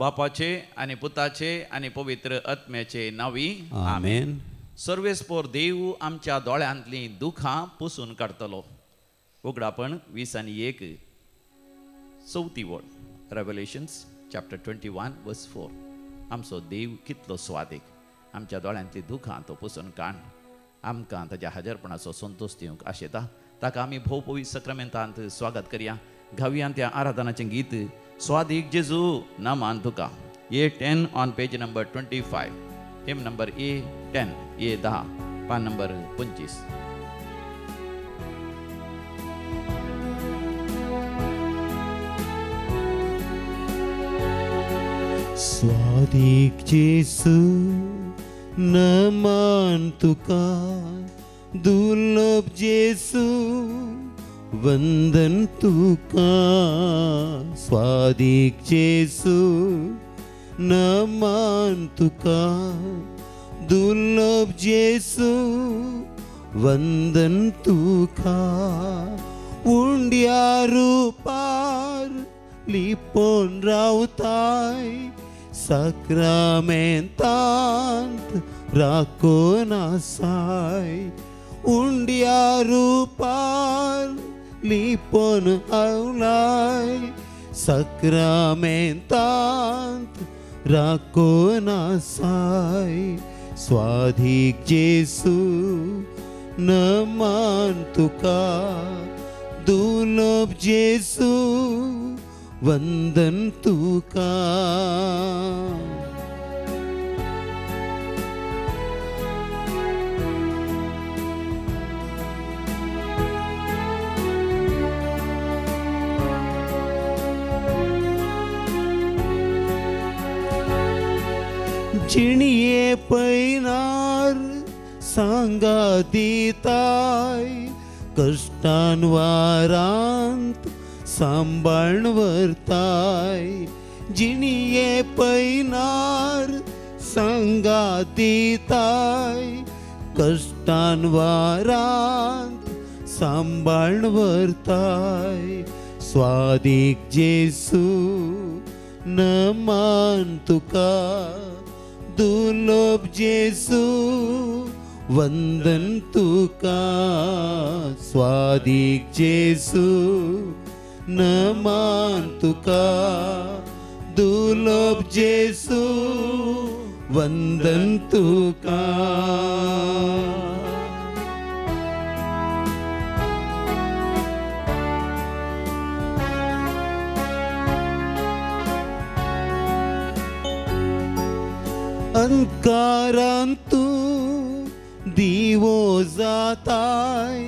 बापाचे आनी पुताचे आनी पवित्र आत्म्याचे नांवी आमेन. सर्वेस्पोर देव आमच्या दोळ्यांतलीं दुखां पुसून काडटलो. उगडापण 20:1 चवथी वळ, रेवलेशन्स चॅप्टर 21 वर्स 4. आमचो देव कितलो स्वादीक, आमच्या दोळ्यांतलीं दुखां तो पुसून काड, आमकां ताच्या हाजरपणाचो संतोश दिवंक आशेता. ताका आमी भोव पवित्र सक्रामेंतांत स्वागत करया. गावया त्या आराधनाचें गीत स्वादीक जेजू नामान तुका. A10 on page number 25, hymn number A10, A10, पान नंबर 25. स्वादीक जेजू नमान तुका, दुर्लभ जेजू वंदन तुका. स्वादीक जेजू नमान तुका, दुर्लभ जेजू वंदन तुका. उंड्या रुपार लिपोन रावताय, साक्रामेंतांत राखून आसाय. उंड्या रुपार लिपोन आवलाय, साक्रामेंतांत राखून आसाय. स्वादीक जेजू नमान तुका, दुर्लभ जेजू वंदन तुका. जिणये पैनार सांगा दिताय, कश्टान वारांत सांबाळण व्हरताय. जिणये पैनार सांगा दिताय, कश्टान वारांत सांबाळण व्हरताय. स्वादीक जेजू नमान तुका, दुर्लभ जेजू वंदन तुका. स्वादीक जेजू नमान तुका, दुर्लभ जेजू वंदन तुका. अंकारांतू दिवो जाताय,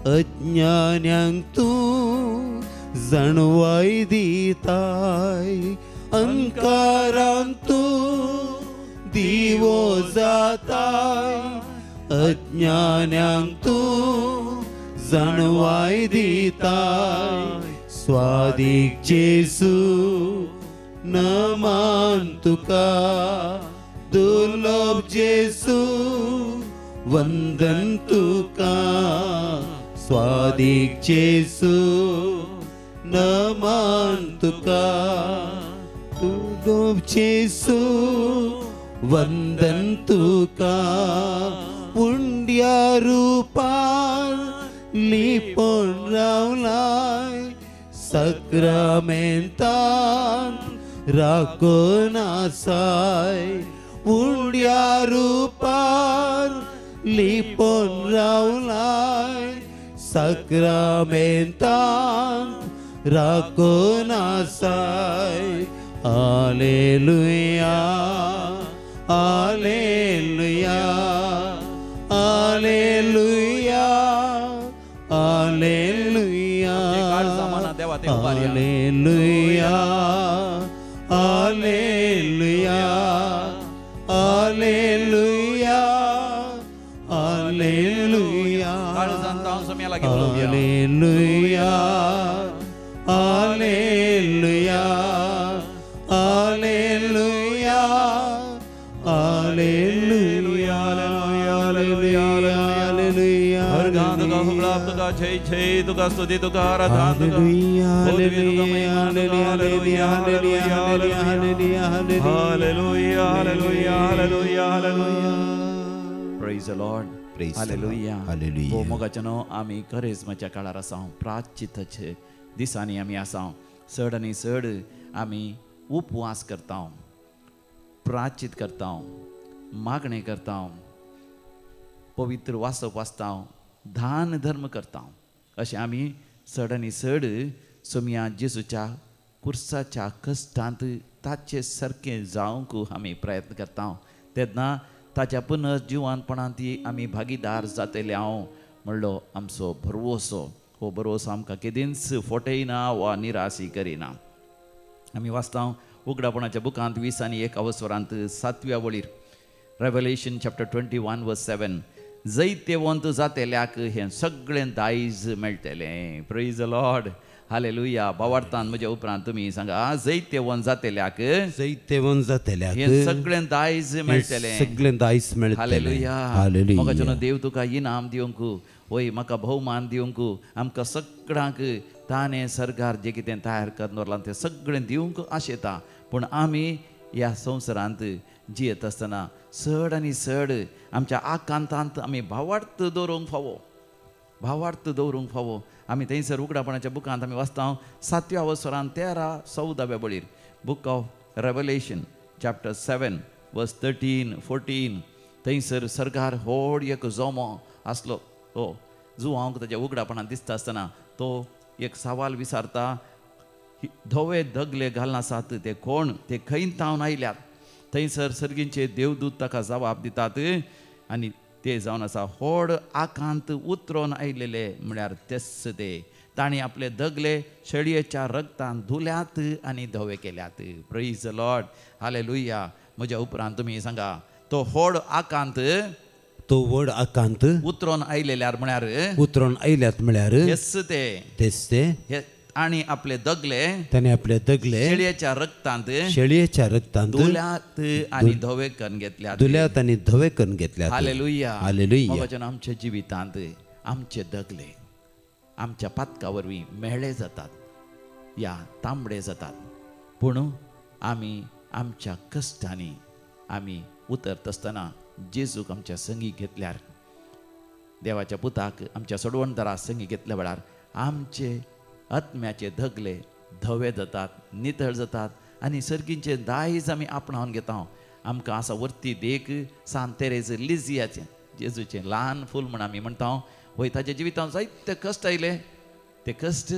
अज्ञान्यांक तूं जाणवाय दिताय. अंकारांतू दिवो जाताय, अज्ञान्यांक तूं जाणवाय दिताय. स्वादीक जेजू नमान तुका, दुर्लभ जेजू वंदन तुका. स्वादीक जेजू नमान तुका, दुर्लभ जेजू वंदन तुका. उंड्या रुपार लिपोन रावलाय, साक्रामेंतांत राखून आसाय. उंड्या रुपार लिपोन रावलाय, साक्रामेंतांत राखून आसाय. आलेलुया आलेलुया आलेलुया आलेलुया आलेलुया आलेलुया आलेलुया आलेलुया आलेलुया आलेलुया आलेलुया आलेलुया आलेलुया आलेलुया. बाप तुका जय जय तुका स्तुती तुका आराधना तुका hallelujah hallelujah hallelujah hallelujah hallelujah hallelujah hallelujah hallelujah. Praise the Lord. Hallelujah. हो मोगाच्यानो आमी करेज्माच्या काळार आसा, प्राचिताचे दिसांनी आमी आसा. चड आनी चड आमी उपवास करता, प्राचित करता, मागणें करता, पवित्र वाचप वाचता, दान धर्म करता. अशें आमी चड आनी चड सोमया जेजूच्या कुर्साच्या कश्टांत ताचे सारकें जावंक आमी प्रयत्न करता. तेन्ना ताच्या पुनर्जिवानपणांत आमी भागीदार जातले हांव म्हणलो आमचो भरवसो. हो भरवसो आमकां केदींच फटयना वा निराशी करिना. आमी वाचता उगडापणाच्या बुकांत 20 आनी 1 अवसरांत 7व्या वळीर, रेवलेशन चॅप्टर 21 वर्स 7, जैतेवंत जातेल्याक हें सगळें दायज मेळटलें. Praise the Lord. Hallelujah. भावार्थान म्हज्या उपरांत तुमी सांगा, जैतेवंत जातेल्याक, जैतेवंत जातेल्याक हें सगळें दायज मेळटलें, सगळें दायज मेळटलें. हालेलुया. हालेलुया. मोगाच्यानो देव तुका इनाम दिवंक, वय म्हाका भोवमान दिवंक, आमकां सगळ्यांक ताणें सरकार जें कितें तयार करून दवरलां तें सगळें दिवंक आशेता. पूण आमी ह्या संवसारांत जियेत आसतना चड आनी चड आमच्या आकांतांत आमी भावार्थ दवरूंक फावो, भावार्थ दवरूंक फावो. आमी थंयसर उगडापणाच्या बुकांत आमी वाचता 7व्या अवसरान 13 14व्या बळीर, book of Revelation chapter 7 verse 13 14, थंयसर सरकार व्हड एक जोमो आसलो. हो जुवांक ताच्या उगडापणांत दिसता आसतना तो एक सवाल विचारता, धवे दगले घालनासात ते कोण, ते खंय तावन आयल्यात? थंयसर सर्गींचे देवदूत ताका जबाब दितात आनी ते जावन आसा व्हड आकांत उतरोन आयलेले म्हळ्यार तेच ते, तांणी आपले दगले शेळयेच्या रगतान धुल्यात आनी धवे केल्यात. Praise the Lord. Hallelujah. म्हज्या उपरांत तुमी सांगा, तो व्हड आकांत, तो व्हड आकांत उतरोन आयलेल्यार म्हळ्यार, उतरोन आयल्यात म्हळ्यार हेच ते, तेच ते आनी आपले दगले, ताणें आपले दगले शेळयेच्या रगतांत, शेळयेच्या रगतांत धुल्यात आनी धवे करून घेतल्यात, धुल्यात आनी धवे करून घेतल्यात. हालेलुया. हालेलुया. मोगाच्यान आमच्या जिवितांत आमचे दगले आमच्या पातका वरवीं मेळे जातात या तांबडे जातात, पूण आमी आमच्या कश्टांनी आमी उतरत आसतना जेजूक आमच्या संगी घेतल्यार, देवाच्या पुताक आमच्या सोडवणदारा संगी घेतल्या वेळार आमचे आत्म्याचे धगले धवे जातात, नितळ जातात आनी सर्गींचे दायज आमी आपणावन घेता. आमकां आसा वरती देख सांत तेरेज लिजियाचें, जेजूचें ल्हान फूल म्हण आमी म्हणटा. वय ताच्या जिवितांत जायते कश्ट आयले, ते कश्ट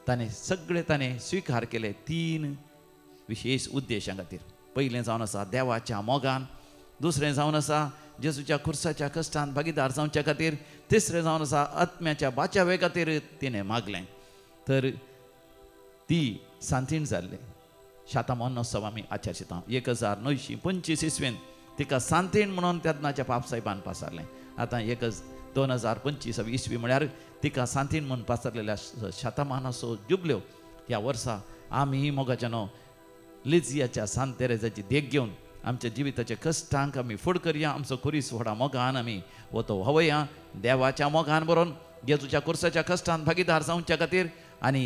ताणें सगळे ताणें स्विकार केले 3 विशेश उद्देशां खातीर. पयलें जावन आसा देवाच्या मोगान, दुसरें जावन आसा जेजूच्या खुर्साच्या कश्टान भागीदार जावच्या खातीर, तिसरें जावन आसा आत्म्याच्या बाचावे खातीर तिणें मागलें. तर ती सांतीण जाल्ली शाता महोत्सव आमी आचरिता 1925 इसवेन तिका सांतीण म्हणून तेन्नाच्या पापसाहेबान पासारलें. आतां 2025 इसवी म्हळ्यार तिका सांतीण म्हणून पासारलेल्या शतमानाचो जुबल्यो. ह्या वर्सा आमी मोगाच्यानो लिजियाच्या सांत तेरेजाची देख घेवन आमच्या जिविताच्या कश्टांक आमी फुड करया. आमचो खुरीस व्हडा मोगान आमी वतो व्हांवया देवाच्या मोगान बरोवन जेजूच्या खुर्साच्या कश्टान भागीदार जावच्या खातीर आनी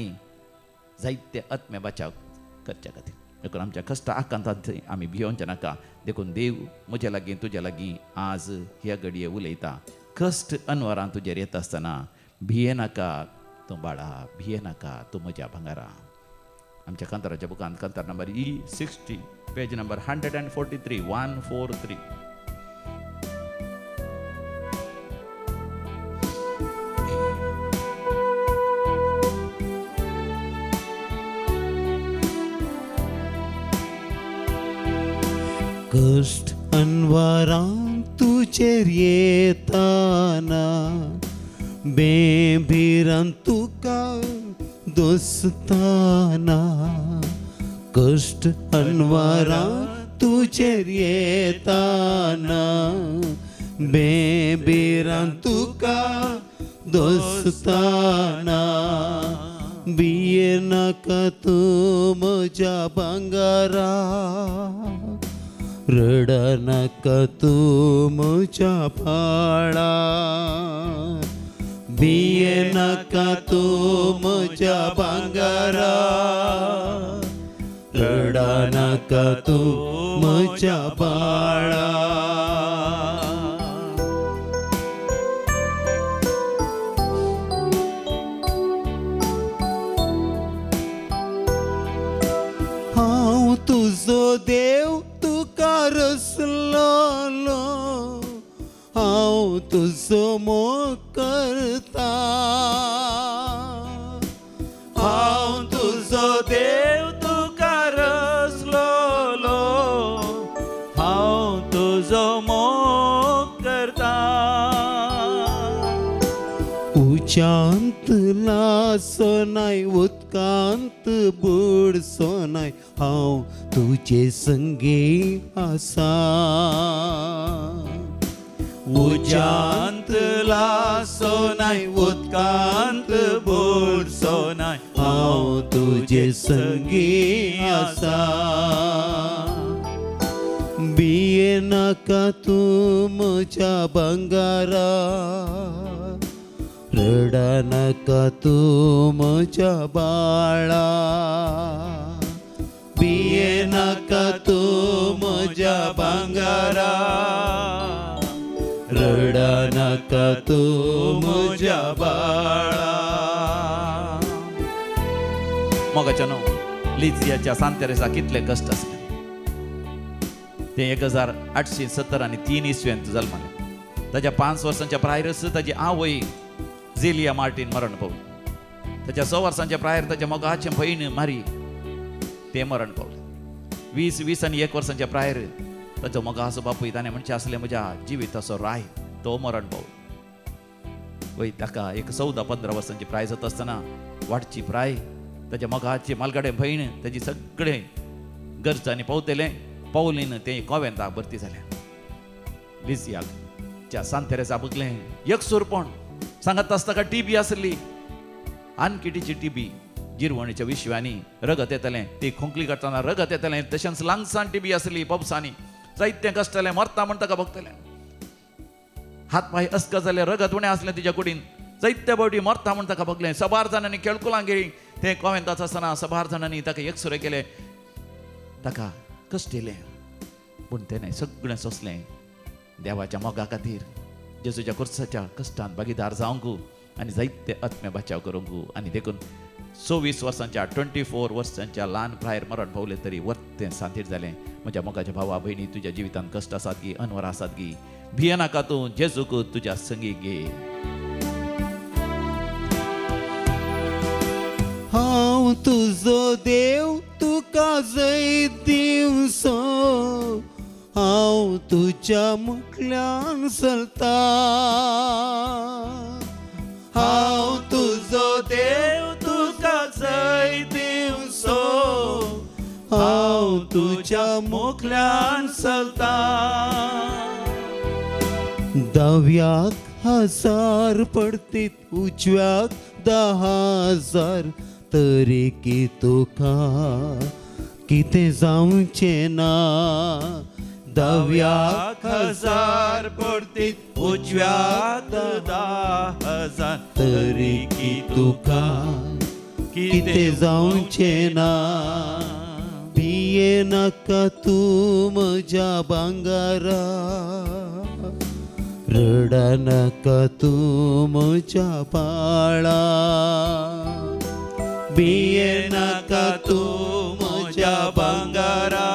जायते आत्मे बचाव करच्या खातीर. देखून आमच्या कश्ट आकांतांत आमी भियोवचें नाका. देखून देव म्हज्या लागीं तुज्या लागीं आज ह्या घडये उलयता. कश्ट अनवरान तुजेर येता आसतना भिये नाका तूं बाळा, भिये नाका तूं म्हज्या भांगारा. आमच्या कांताराच्या बुकांत कांतार नंबर E60 page number 143 143. कश्ट अनवरान तुजेर येताना बेभिरान तुका दोस्ताना, कश्ट अनवरान तुजेर येताना बेभिरान तुका दोस्ताना, भिये नाका तूं म्हज्या भांगारा, रडनाका तूं म्हज्या पाळा, भिये नाका तूं म्हज्या भांगरा, रडा नाका तूं म्हज्या बाळा. हांव तुजो देव तुका रसलोलो, हांव तुजो मोग करता. हांव तुजो देव तुका रसलोलो, हांव तुजो मोग करता. उच्यांत लासनाय उदकांत बुडसोनाय, हांव तुजे संगी आसा. उज्यांत लासोनाय उदकांत बुडसोनाय, हांव तुजे संगी आसा. भिये नाका तूं म्हज्या भांगरा, रडा नाका तूं म्हज्या बाळा. भिये नाका तूं म्हज्या भांगरा, रडा नाका तूं म्हज्या बाळा. मोगाच्या न्हू लिजियाच्या सांतेरेसा कितले कश्ट आसले. ते 1870 आनी 3 इसवेंत जल्मले. ताच्या 5 वर्सांच्या प्रायरच ताची आवय झेलिया मार्टीन मरण पावली. ताच्या 6 वर्सांच्या प्रायर ताच्या मोगाचें भयण मारी तें मरण पावलें. 20 आनी 1 वर्सांच्या प्रायर ताचो मोगाचो बापूय ताणें म्हणचें आसलें म्हज्या जिविताचो राय तो मरण पावलो. वय ताका एक 14-15 वर्सांची प्राय जाता आसतना वाडची प्राय ताच्या मोगाची मालगाडे भयण ताजी सगळें गरजांनी पावतलें पावलीन तें कोवेंताक भरती जालें. लिजियाक च्या सांतेरेसा बगलें एकसूरपण सांगत आसता ताका टीबी आसली. आणखी तिची टीबी जिरवणीच्या विश्वांनी रगत येतलें, ती खोंकली काडटना रगत येतलें. तशेंच लंग्सान टीबी आसली. पोपसांनी जायतें कश्टलें, मरता म्हण ताका भोगतलें. हात पांय अस्क जाले, रगत उणें आसलें तिच्या कुडीन. जायते फावटी मरता म्हण ताका भोगलें. सबार जाणांनी केळकुलां गेली. तें कोवेंतात आसतना सबार जाणांनी ताका एकसुरे केलें, ताका कश्ट येयलें. पूण तेणें सगळें सोंसलें देवाच्या मोगा खातीर, जेजूच्या खुर्साच्या कश्टान भागीदार जावंक आनी जायते आत्मे बचाव करूंक. आनी देखून 24 वर्सांच्या 24 वर्सांच्या ल्हान प्रायर मरण पावलें तरी वर्तें सांतीर जालें. म्हज्या मोगाच्या भावा भयणी, तुज्या जिवितांत कश्ट आसात गी, अनवर आसात गी, भियेनाका तूं, जेजूक तुज्या संगी घे. हांव तुजो देव तुका जैत दिवसो, हांव तुज्या मुखल्यान चलता. हांव तुजो देव तुका जैत दिवसो, हांव तुज्या मुखल्यान चलता. दाव्याक 1000 पडतीत, उजव्याक 10,000, तरी की तुका कितें जावचें ना. दाव्याक 1000 पडतीत, उजव्याक 10,000, तरी की तुका कितें जावचें ना. भिये नाका तूं म्हज्या भांगरा, रडा नाका तूं म्हज्या बाळा. भिये नाका तूं म्हज्या भांगरा,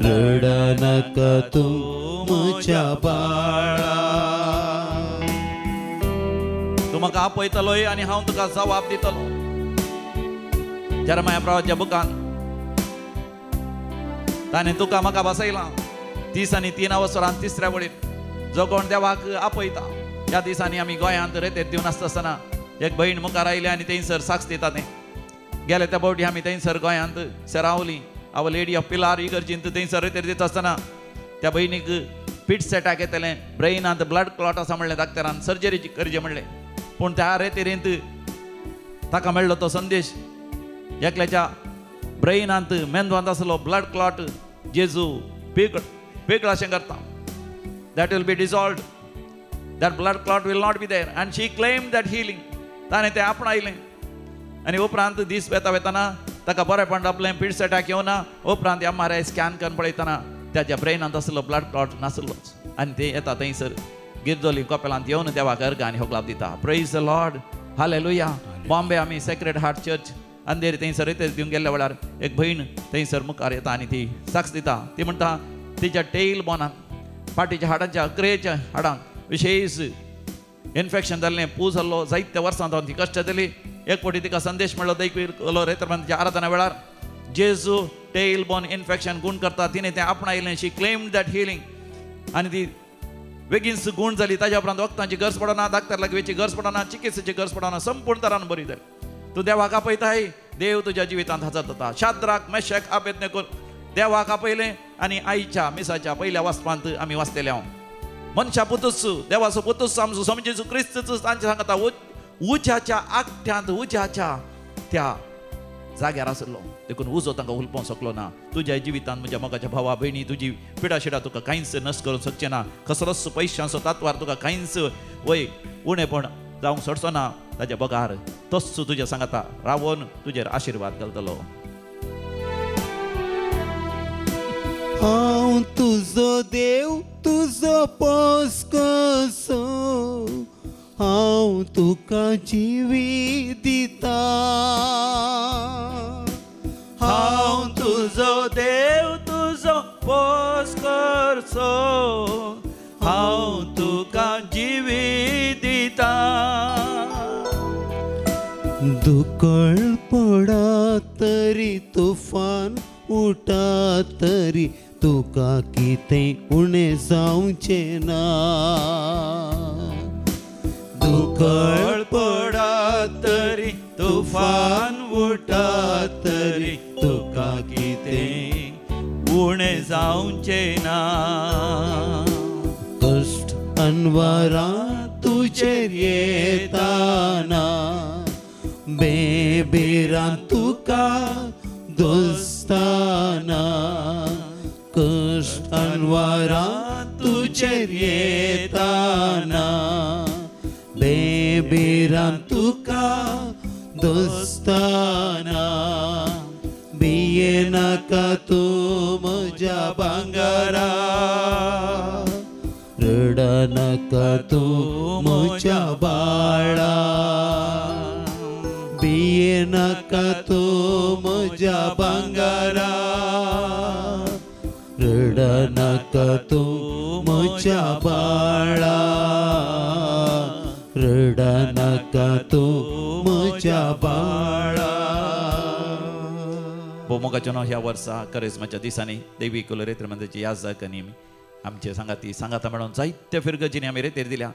रडा नाका तूं म्हज्या बाळा. तूं म्हाका आपयतलोय आनी हांव तुका जवाब दितलो. जेरमाया प्रवाच्या बुकान ताणें तुका म्हाका बसयलां. 30 आनी 3 वसरान तिसऱ्या वळीर जो कोण देवाक आपयता. ह्या दिसांनी आमी गोंयांत रेतेर दिवन आसता आसतना एक भयण मुखार आयली आनी थंयसर साक्ष दिता. तें गेले त्या फावटी आमी थंयसर गोंयांत Seraulim our lady of Pilar इगर्जींत थंयसर रेतेर दिता आसतना त्या भयणीक फिट्स अटॅक येतलें, ब्रेनांत ब्लड क्लॉट आसा म्हणलें डॉक्टरान, सर्जरी करची म्हणलें. पूण त्या रेतेरींत ताका मेळ्ळो तो संदेश, एकल्याच्या ब्रेनांत मेंदवांत आसलो ब्लड क्लॉट जेजू पेकळ पेकळ अशें करता, that will be dissolved. That blood clot will not be there. And she claim that healing. ताणें तें आपणायलें आनी उपरांत दीस वेता वेतना ताका बरेंपण रावलें, पिड्स अटॅक येवना. उपरांत MRI scan करून पळयतना ताच्या ब्रेनांत आसलो ब्लड क्लॉट नासलोच. आनी ते येता थंयसर गिरजोली कपेलांत येवन देवाक अर्गां आनी होगलाप दिता. Praise the Lord, hallelujah. Bombay आमी सेक्रेड हार्ट चर्च अंधेरी थंयसर रितेर दिवंक गेल्ल्या वेळार एक भयण थंयसर मुखार येता आनी ती साक्ष दिता. ती म्हणटा तिच्या टेल बोनान फाटीच्या हाडांच्या अकरेच्या हाडांक विशेष इन्फेक्शन जाल्लें, पूज जाल्लो, जायत्या वर्सां जावन ती कश्ट जाली. एक फावटी तिका संदेश मेळ्ळो दैकलो रेतरमांच्या आराधना वेळार जेजू टेल बोन इन्फेक्शन गूण करता. तिणें तें आपणायलें. शी क्लेम that healing आनी ती बेगीन गूण जाली. ताज्या उपरांत वखदांची गरज पडना, डाक्टर लागीं वयची गरज पडना, चिकित्सेची गरज पडना, संपूर्ण तरान बरी जाली. तूं देवाक आपयताय, देव तुज्या जिवितांत हजर जाता. शाद्राक मेशक आबेदनेगो देवाक आपयलें आनी आयच्या मिसाच्या पयल्या वाचपांत आमी वाचतले हांव मनशा पुतूच देवाचो पुतूच आमचो स्वामी जेजू क्रिस्तूच तांचे सांगता उज्याच्या आकट्यांत उज्याच्या त्या जाग्यार आसलो देखून उजो तांकां हुलपोवंक शकलो ना. तुज्या जिवितांत म्हज्या मोगाच्या भावा भयणी तुजी पिडाशिडा तुका कांयच नश्ट करूंक शकचें ना. कसलोच पयशांचो तात्वार तुका कांयच वय उणेपण जावंक सोडचो ना. ताज्या बगार तोच तुज्या सांगता रावोन तुजेर आशिर्वाद घालतलो. हांव तुजो देव तुजो पोस कसो, हांव तुका जिवी दिता. हांव तुजो देव तुजो पोस करचो, हांव तुका जिवी दिता. दुकळ पडा तरी तुफान उठा तरी तुका कितें उणें जावचें ना. दुकळ पडा तरी तुफान उठा तरी तुका कितें उणें जावचें ना. कश्ट अनवरां तुजेर येताना बेबेरां तुका दोस्ताना. कश्ट अनवरां तुजेर येताना बेबेरां तुका दोस्ताना. बिये नाका तूं म्हज्या भांगरा, रड नाका तूं म्हज्या बाळा. बिये नाका तूं म्हज्या भांगरा, रड नाका तूं म्हज्या बाळा. रड नाका तूं म्हज्या बाळा. भोवमोगाचो ह्या वर्सा करेजमाच्या दिसांनी देवी कुलरेत्र मंदिराची याद आनी आमचे सांगाती सांगाता म्हणून जायत्या फिरगजींनी आमी रेतेर दिल्या.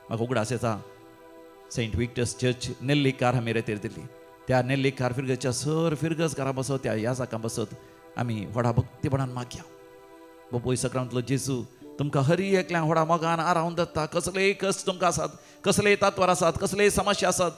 म्हाका उगडास येता सेंट विक्टर्स चर्च नेल्लीकार आमी रेतेर दिली. त्या नेल्लीकार फिरगजच्या सर फिरगज घरा बसत त्या याजाकां बसत आमी व्हडा भक्तीपणान मागया. बापूय सक्रांतलो जेजू तुमकां हरी एकल्यान व्हडा मोगान आरावन दत्ता. कसलेय कश्ट तुमकां आसात, कसलेय तात्वार आसात, कसलेय समस्या आसात,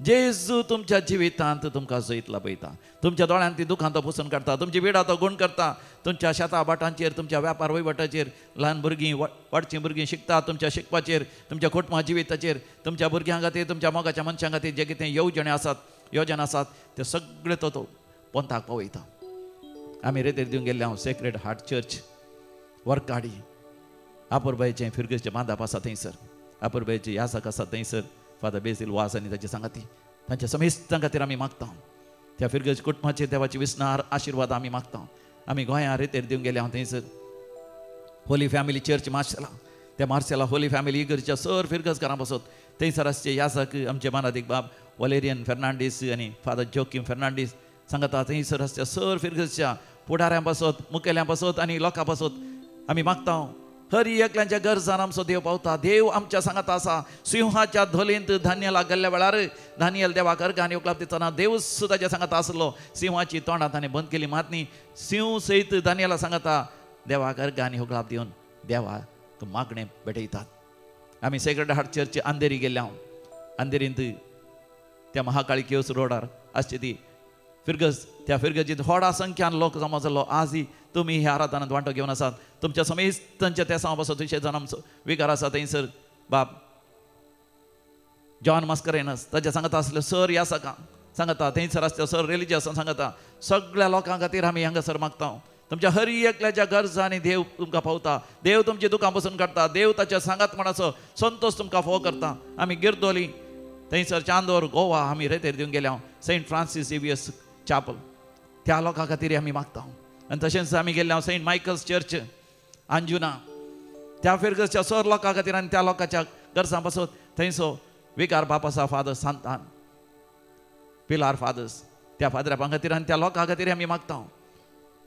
जेजू तुमच्या जिवितांत तुमकां जैत लाभयता. तुमच्या दोळ्यांत ती दुखां तो पुसून काडटा, तुमची विडा तो गूण करता. तुमच्या शेता भाटांचेर, तुमच्या व्यापार वहिवटाचेर ल्हान भुरगीं वाडचीं भुरगीं शिकता, तुमच्या शिकपाचेर, तुमच्या कुटुंबा जिविताचेर, तुमच्या भुरग्यां खातीर, तुमच्या मोगाच्या मनशां खातीर जे कितें येवजण्यो आसात, योजना आसात, ते सगळे तो तो पंथाक पावयता. आमी रेतेर दिवंक गेल्ले हांव सेक्रेड हार्ट चर्च वर्काडी आपुरबायचें फिरगेचें बांदाप आसा थंयसर, आपुरबायचें यासक आसा थंयसर फादर बेसील वास आनी ताचे सांगाती तांच्या समेस्तां खातीर आमी मागता. त्या फिरगज कुटुंबाचेर देवाची विसनार आशिर्वाद आमी मागता. आमी गोंया रेतेर दिवंक गेले हांव थंयसर होली फॅमिली चर्च मार्सेला, त्या मार्सेला होली फॅमिली इगर्जच्या सर फिरगज घरां बसत थंयसर आसचे यासक आमचे मानादीक बाब वलेरियन फेर्नांडीस आनी फादर जोकीम फेर्नांडीस सांगता. थंयसर आसच्या सर फिरगजच्या फुडाऱ्यां पासत, मुखेल्यां पासत आनी लोकां पासत आमी मागता. हरी एकल्यांच्या गरजान आमचो देव पावता. देव आमच्या सांगाता आसा. सिंहाच्या धोलींत धान्यला गेल्ल्या वेळार धानियल देवाक अर्गां आनी उपलब्ध दितना देवूच ताच्या सांगाता आसलो. सिंहाची तोंडां ताणें बंद केली मात न्ही, सिंह सयत दानियला सांगाता देवाक अर्गां आनी उगलाप दिवन देवाक मागणें भेटयतात. आमी सेक्रेड हार्ट चर्च अंधेरी गेल्ले हांव. अंधेरींत त्या महाकाळी केव्स रोडार आसची ती फिरगज, त्या फिरगजींत व्हडा संख्यान लोक जमा जाल्लो. आजही तुमी ह्या आराधनांत वांटो घेवन आसात. तुमच्या समेस्तांच्या तेसांव पासत विशेष जाण आमचो विकार आसा थंयसर बाब जॉन मास्करेनस ताच्या सांगता आसले सर ह्या सकाळ सांगता थंयसर आसता सर रिलिजियस सांगता सगळ्या लोकां खातीर आमी हांगासर मागता. तुमच्या हर एकल्याच्या गरजांनी देव तुमकां पावता, देव तुमची दुकां बसून काडटा, देव ताच्या सांगात म्हणाचो संतोश तुमकां फोव करता. आमी गिरदोली थंयसर चांदोर गोवा आमी रेतेर दिवन गेल्या सेंट फ्रांसीस झेवियर्स चॅपल त्या लोकां खातीर आमी मागता. आनी तशेंच आमी गेल्ले सेंट मायकल्स चर्च अंजुना त्या फिरगसच्या सर लोकां खातीर आनी त्या लोकांच्या गरजां पासत थंयसो विकार बाप आसा फादर सांतान पिलार फादर्स त्या फादरां खातीर आनी त्या लोकां खातीर आमी मागता.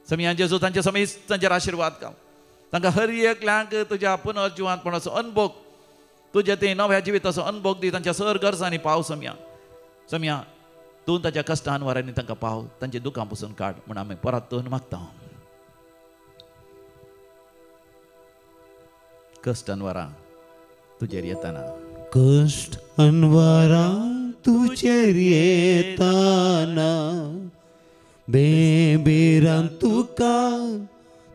समिया जेजू तांचे समेस्त तांचेर आशिर्वाद घाल, तांकां हर एकल्यांक तुज्या पुनर्जिवांतपणाचो अनभोग, तुज्या ते नव्या जिविताचो अनभोग दी, तांच्या सर गरजांनी पाव. समिया समिया तूं ताच्या कश्टान वारांनी तांकां पाव, तांची दुकां पसून काड म्हूण आमी परतून मागता. कश्ट अनवरां तुजेर येताना, कश्ट अनवरां तुजेर येताना, बेबेरान तुका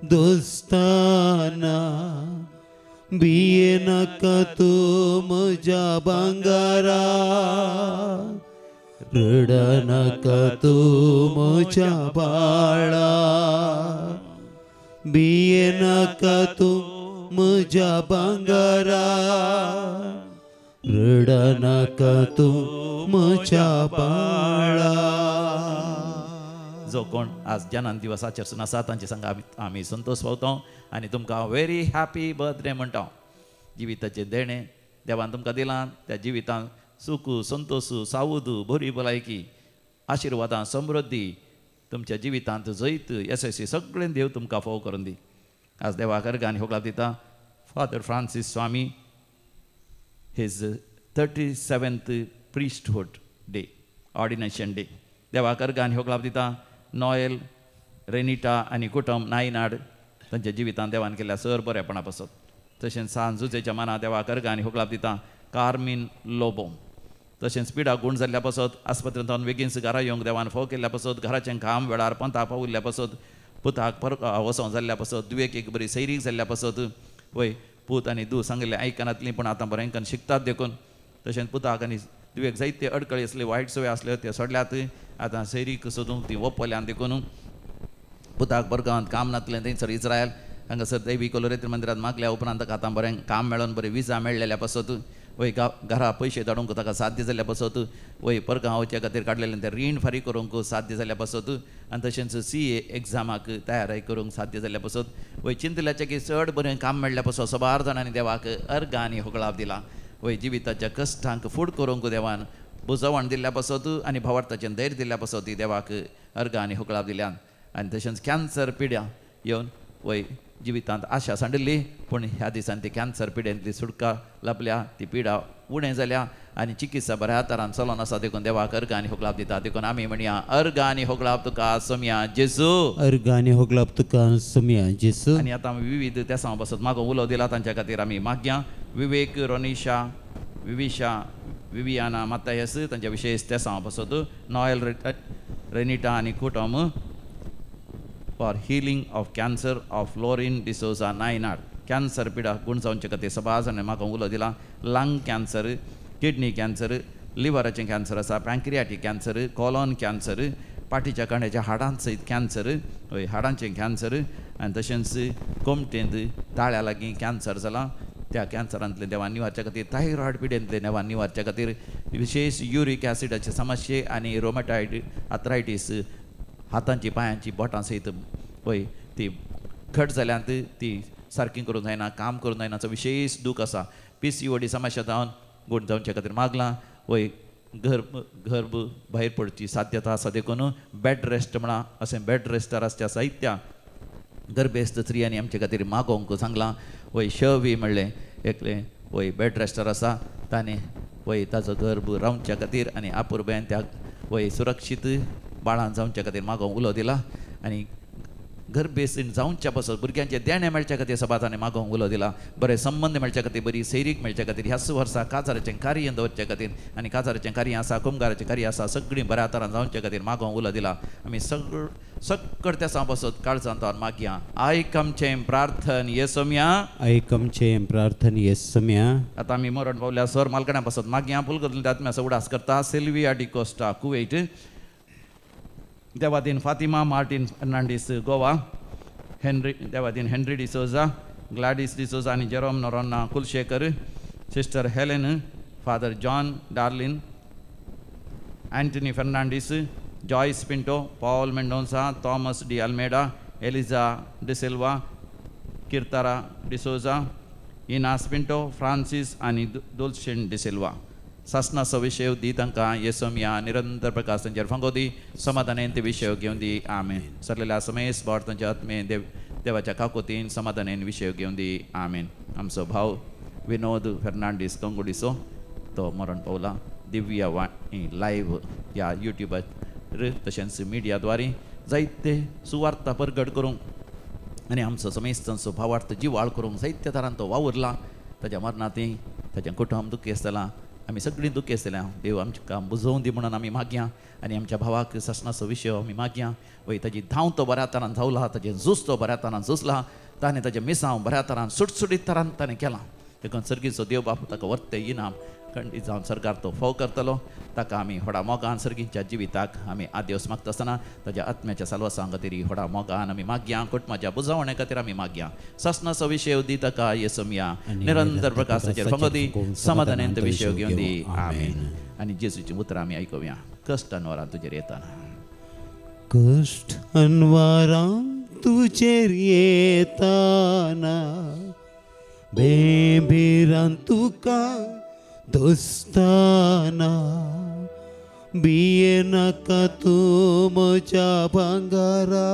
दोस्ताना, बिये नाका तूं म्हज्या भांगारा, रड नाका तूं म्हज्या बाळा, बिये नाका तूं म्हज्या भांगारा, रड नाका तूं म्हज्या बाळा. जो कोण आज जनान दिवस आचरसून आसा तांचे संग आमी संतोश पावता आनी तुमकां व्हेरी हॅपी बर्थडे म्हणटा. जिविताचें देणें देवान तुमकां दिलां, त्या जिवितान सुख संतोश सावूद बरी भलायकी आशिर्वादां समृद्धी तुमच्या जिवितांत जैत येसस्वी सगळें देव तुमकां फोव करून दी. आज देवाक अर्गां आनी होगलाप दिता. Father Francis Swami his 37th priesthood day, ordination day. देवाक अर्गां आनी होगलाप दिता. नॉयल रेनिटा आनी कुटुंब नायनाड तांच्या जिवितांत देवान केल्ल्या सर बरेपणा पासत. तशेंच सान जुजेच्या मना देवाक अर्गां आनी होगलाप दिता. कार्मीन लोबो तशेंच पिडा गूण जाल्ल्या पासत आस्पत्रेंत बेगीन घरा येवंक देवान फोव केल्ल्या पासत, घराचें काम वेळार पंता पावल्ल्या पासत, पुताक परक वसों जाल्ल्या पासत, दुयेक एक बरी सैरीक जाल्ल्या पासत, वय पूत आनी दू सांगिल्लें आयकनातलीं पूण आतां बरें करून शिकतात देखून, तशेंच पुताक आनी दुयेक जायते अडकळी आसले वायट सवय आसल्यो त्यो सोडल्यात, आतां सैरीक सोदूंक ती वपल्यान देखून पुताक बरगांवांत काम नातलें थंयसर इस्रायल हांगासर दैवी कोलोरेत्र मंदिरांत मागल्या उपरांत ताका आतां बरें काम मेळोन बरें विजा मेळ्ळेल्या पासत, वय घरा पयशे धाडूंक ताका साध्य जाल्ल्या पासत, वय परगांव वचच्या खातीर काडलेलें तें रीण फारीक करूंक साध्य जाल्ल्या पासत, आनी तशेंच CA एग्जामाक तयारी करूंक साध्य जाल्ल्या पासत, वय चिंतल्याचें की चड बरें काम मेळ्ळ्या पासत सबार जाणांनी देवाक अर्गां आनी होगळाप दिला. वय जिविताच्या कश्टांक फूड करूंक देवान बुजवण दिल्ल्या पासत आनी भावार्थाचें धैर्य दिल्ल्या पासत ती देवाक अर्गां आनी होगळाप दिल्यान. आनी तशेंच कॅन्सर पिड्या येवन वय जिवितांत आशा सांडिल्ली पूण ह्या दिसान ती कॅन्सर पिडेंतली सुटका लाभल्या, ती पिडा उणें जाल्या आनी चिकित्सा बऱ्या तरान चलोन आसा देखून देवाक अर्गां आनी होगळाप दिता. देखून आमी म्हणया अर्गां आनी होगळाप तुका सोमया जेजू, अर्गां आनी होगळाप तुका सोमया जेजू. आनी आतां आमी विविध तेसां बसत मागो उलो दिला तांच्या खातीर आमी मागया. विवेक रोनिशा विविशा विवियाना मातायस तांच्या विशेष तेसां बसत, नॉयल रेनिटा आनी कुटुंब for healing of cancer of Florin D'Souza Nayanar. Cancer पिडा गुण जावचे खातीर सबाज आनी म्हाका उलो दिला. लंग कॅन्सर, किडनी कॅन्सर, लिवराचें कॅन्सर आसा, पँक्रियाटीक कॅन्सर, कॉलॉन कॅन्सर, पाटीच्या कांड्याच्या हाडांत सयत कॅन्सर, हय हाडांचें कॅन्सर, आनी तशेंच कोमटेंत ताळ्या लागीं कॅन्सर जाला त्या कॅन्सरांतले देवान निवारच्या खातीर, थायरॉयड पिडेंतले देवान निवारच्या खातीर, विशेष युरीक ॲसिडाचे समस्ये आनी रोमॅटायड आथरायटीस हातांची पांयांची बोटां सयत पळय ती घट जाल्यांत ती सारकी करूंक जायना, काम करूंक जायना, विशेष दूख आसा. PCOD समस्या जावन गूण जावचे खातीर मागलां. वय गर्भ गर्भ भायर पडची साध्यता आसा देखून बेड रेस्ट म्हणा अशें बेड रेस्टार आसच्या साहित्या गर्भेस्त स्त्रियांनी आमचे खातीर मागोवंक सांगलां. वय शवी म्हणलें एकलें वय बेड रेस्टार आसा ताणें वय ताचो गर्भ रावच्या खातीर आनी आपुरबेन त्या वय सुरक्षीत बाळां जावच्या खातीर मागोवंक उलो दिला. आनी गरबेसीन जावच्या पासत भुरग्यांचें देणें मेळच्या खातीर सभातांनी मागोवंक उलो दिला, बरे संबंद मेळच्या खातीर, बरी सैरीक मेळच्या खातीर, ह्याच वर्सा काजाराचें कार्य दवरच्या खातीर आनी काजाराचें कार्य आसा, कुमगाराचें कार्य आसा, सगळीं बऱ्या तरान जावच्या खातीर मागोवंक उलो दिला. आमी सगळं त्या पासत काळजांत मागया. आयक आमचें प्रार्थन येसम्या, आयक आमचें प्रार्थन येसम्या. आतां आमी मरण पावल्या सर मालकण्या पासत मागया. पुलगतल्या आत्म्याचो उडास करता सिल्विया डिकोस्टा कुवेट, देवादीन फातिमा मार्टीन फर्नांडीस गोवा, हेनरी देवादीन हेनरी डिसोजा, ग्लॅडीस डिसोजा आनी Jerome Noronha Kulshekar, sister Helen, father John Darlin, Antony Fernandes, Joyce Pinto, Paul Mendonca, Thomas D Almeida, Eliza D'Silva, Kirtara D'Souza, Inas Pinto, Francis आनी दुलशीन डिसिल्वा. सासनाचो विशय दी तांकां येसोमया निरंतर प्रकाश तांचेर फांगो दी, समाधानेन ते विशय घेवन दी. आमेन. सरलेल्या समेस बोर तांच्या आत्मे देव देवाच्या काकोतीन समाधानेन विशय घेवन दी. आमेन. आमचो भाव विनोद फेर्नांडीस कंगुडीचो तो मरण पावला दिव्या वाणी लायव्ह ह्या युट्यूबार तशेंच मिडियाद्वारे जायते सुवार्ता परगट करूंक आनी आमचो समेस्तांचो भावार्थ जिवाळ करूंक जायत्या तरान तो वावुरला. ताच्या मरणांत ताचें कुटुंब दुखी आसतलां, आमी सगळीं दुखी आसतल्या. देव आमकां बुजोवन दी म्हणून आमी मागया आनी आमच्या भावाक सासणाचो विशय आमी मागया. वय ताजी धांव तो बऱ्या तरान धांवला, ताजें झूज तो बऱ्या तरान झुजला, ताणें ताजें मिसांव बऱ्या तरान सुटसुटीत तरान ताणें केलां. देखून सर्गीचो देव बाप ताका वर्ते इनाम खंडीत जावन सरकार तो फोव करतलो. ताका आमी व्हडा मोगान सर्गीच्या जिविताक आमी आदेवस मागता आसतना ताज्या आत्म्याच्या साल्वासां खातीर व्हडा मोगान आमी मागया. कुटुंबाच्या बुजावणे खातीर आमी मागया. सासणाचो विशय दी ताका येसोमया निरंतर प्रकाशाचेर फांगो दी, समाधानान तो विशय घेवन दी. आमेन. आनी जेजूची उतरां आमी आयकुया. कश्ट अनवरां तुजेर येताना, कश्ट अनवरां तुजेर येताना, बेभिरान तुका दोस्ताना, बिये नाका तूं म्हज्या भांगरा,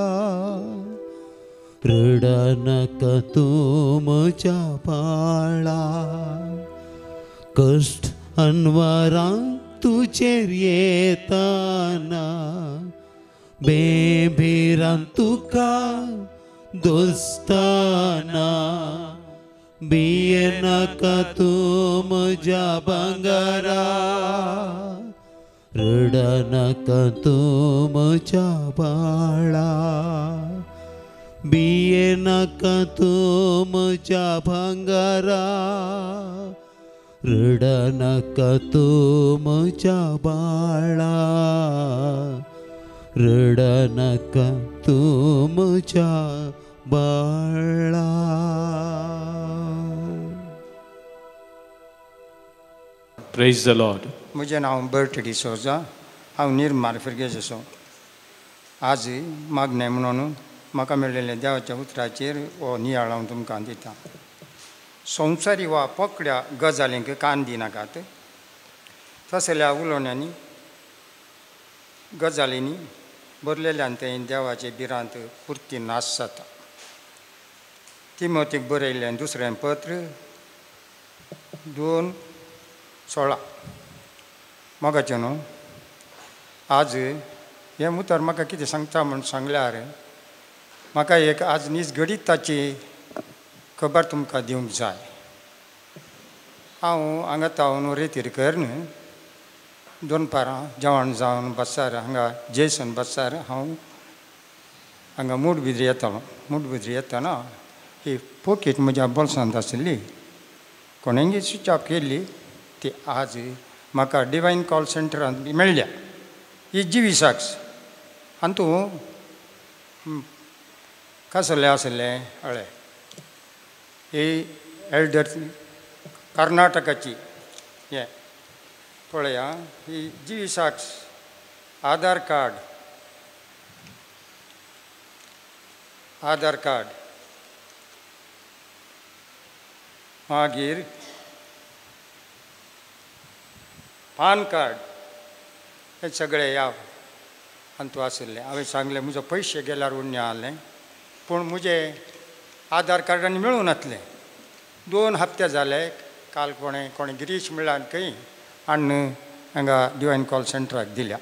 रडा नाका तूं म्हज्या बाळा, कश्ट अनवरां तुजेर येताना, बेभिरान तुका दोस्ताना, बिये नाका तूं म्हज्या भांगरा, रडा नाका तूं म्हज्या बाळा, बिये नाका तूं म्हज्या भांगरा, रडा नाका तूं म्हज्या बाळा, रडा नाका तूं म्हज्या बाळा. Praise the Lord. म्हजें नांव बर्ट डिसोजा, हांव निर्माल फिर्गेजसो. आज मागणें म्हणून म्हाका मेळिल्लें देवाच्या उतराचेर हो नियाळ हांव तुमकां दिता. संवसारी वा पोकड्या गजालींक कान दिनाकात, तसल्या उलोवण्यांनी गजालींनी बरलेल्यान तें देवाचे भिरांत पुरती नाश जाता. तिमोतीक बरयल्लें दुसरें पत्र 2:16. मोगाचें न्हू आज हें उतर म्हाका कितें सांगता म्हूण सांगल्यार म्हाका एक आज नीज घडीत ताची खबर तुमकां दिवंक जाय. हांव हांगा तावन रेतीर करून दनपारां जेवण जावन बसार हांगा जेसन बसार हांव हांगा मूडबिद्री येतालो. मूडबिद्री येतना ही पोकेट म्हज्या बोल्सांत आशिल्ली, कोणेंगी स्विच ऑफ केल्ली, ती आज म्हाका डिवायन कॉल सेंटरांत मेळ्ळ्या. ही जिवी साक्ष. आनी तूं कसलें आसलें हळें ही एल्डर कर्नाटकाची हें पळया, ही जिवी साक्ष, आधार कार्ड, आधार कार्ड, मागीर पान कार्ड, हे सगळे ह्या हातूंत आशिल्लें. हांवें सांगलें म्हजो पयशे गेल्यार उण्णें आहलें, पूण म्हजें आधार कार्ड आनी मेळूं नासलें. 2 हप्ते जाले. काल कोणें कोणें गिरीश म्हणल्यार खंय हाडून हांगा डिवायन कॉल सेंटराक दिल्या.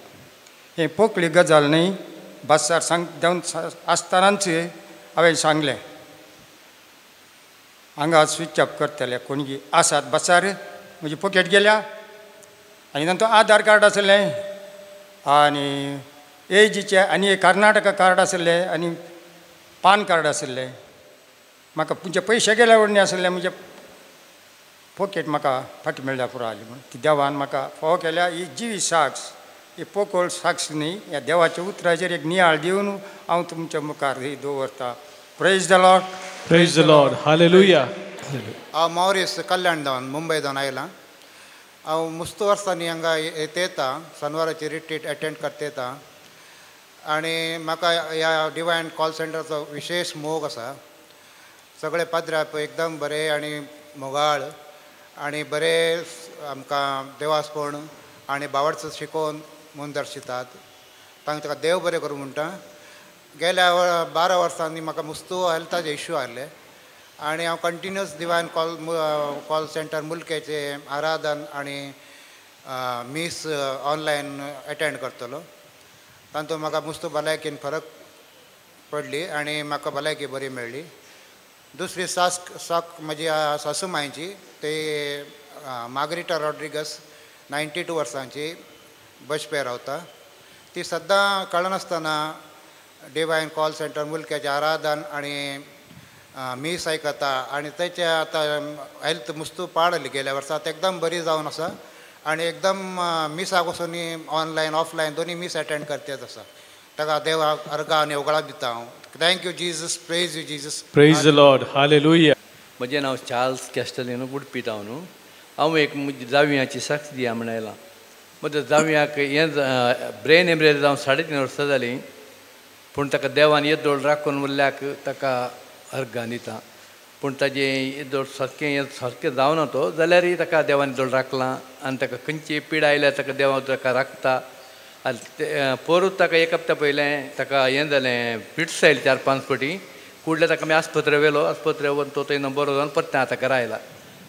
हें पोकळी गजाल न्हय, बसार सांग देंवन आसतनाच हांवें सांगलें हांगा स्विच ऑफ करतले कोणगी आसात बसार म्हजी पॉकेट गेल्या आनी तांचो आधार कार्ड आसलें आनी एजीचे आनी एक कर्नाटका कार्ड आसलें आनी पान कार्ड आसलें. म्हाका तुमचे पयशे गेल्या वडणी आसले म्हजे पॉकेट म्हाका फाटी मेळ्ळ्या पुरो आली म्हूण ती देवान म्हाका फावो केल्या. ही जिवी साक्ष ही पोकळ साक्ष न्ही, ह्या देवाच्या उतराचेर एक नियाळ दिवन हांव तुमच्या मुखार ही दवरता. Praise the Lord. Praise the Lord. Hallelujah. हांव मॉरिस कल्याण जावन मुंबय जावन आयलां. हांव मुस्त वर्सांनी हांगा येता, सनवाराची रिट्रीट एटेंड करता येता आनी म्हाका ह्या डिवायन कॉल सेंटराचो विशेश मोग आसा. सगळे पाद्राप एकदम बरे आनी मोगाळ आनी बरे आमकां देवासपण आनी बावडचो शिकोवन म्हूण दर्शितात. तांकां देव बरें करूं म्हणटा. गेल्या 12 वर्सांनी म्हाका मुस्तू हेल्थाचे इश्यू आसले आनी हांव कंटिन्युअस डिवायन कॉल सेंटर मुलकेचे आराधन आनी मीस ऑनलायन एटेंड करतलो. तातूंत म्हाका मुस्तू भलायकेन फरक पडली आनी म्हाका भलायकी बरी मेळ्ळी. दुसरी साक म्हजी सासू मांयची, ते मार्गरिटा रॉड्रिगस 92 वर्सांची बजपे रावता. ती सद्दां कळनासतना डिवायन कॉल सेंटर मुलक्याचें आराधन आनी मीस आयकता आनी तेचे आतां हेल्थ मुस्तू पाडली गेल्या वर्सा आतां एकदम बरी जावन आसा आनी एकदम मिसाक वचून ऑनलायन ऑफलायन दोनी मीस एटेंड करतेच आसा. ताका देवाक अर्गां आनी ओगळां दिता हांव. Thank you Jesus. Praise you Jesus. Praise the Lord. Hallelujah. म्हजें नांव चार्ल्स कॅस्टलिनो उडपी जावन हांव एक म्हजी जावयांची साक्ष दिया म्हण आयलां. म्हज्या जावयांक हें ब्रेन हेमरेज जावन 3.5 वर्सां जालीं, पूण ताका देवान येदोळ राखून उरल्याक ताका अर्गां दिता. पूण ताजें येदोळ सारकें हें सारकें जावना तो जाल्यारय ताका देवान येदोळ राखलां आनी ताका खंयची पिडा आयल्यार ताका देवा ताका राखता. आनी पोरूत ताका एक हप्ता पयलें ताका हें जालें, फिट्स आयली 4-5 फावटी. कुडल्या ताका आमी आस्पत्रे व्हेलो, आस्पत्रे व्हरून तो थंय बरो जावन परतें आतां घरा आयला,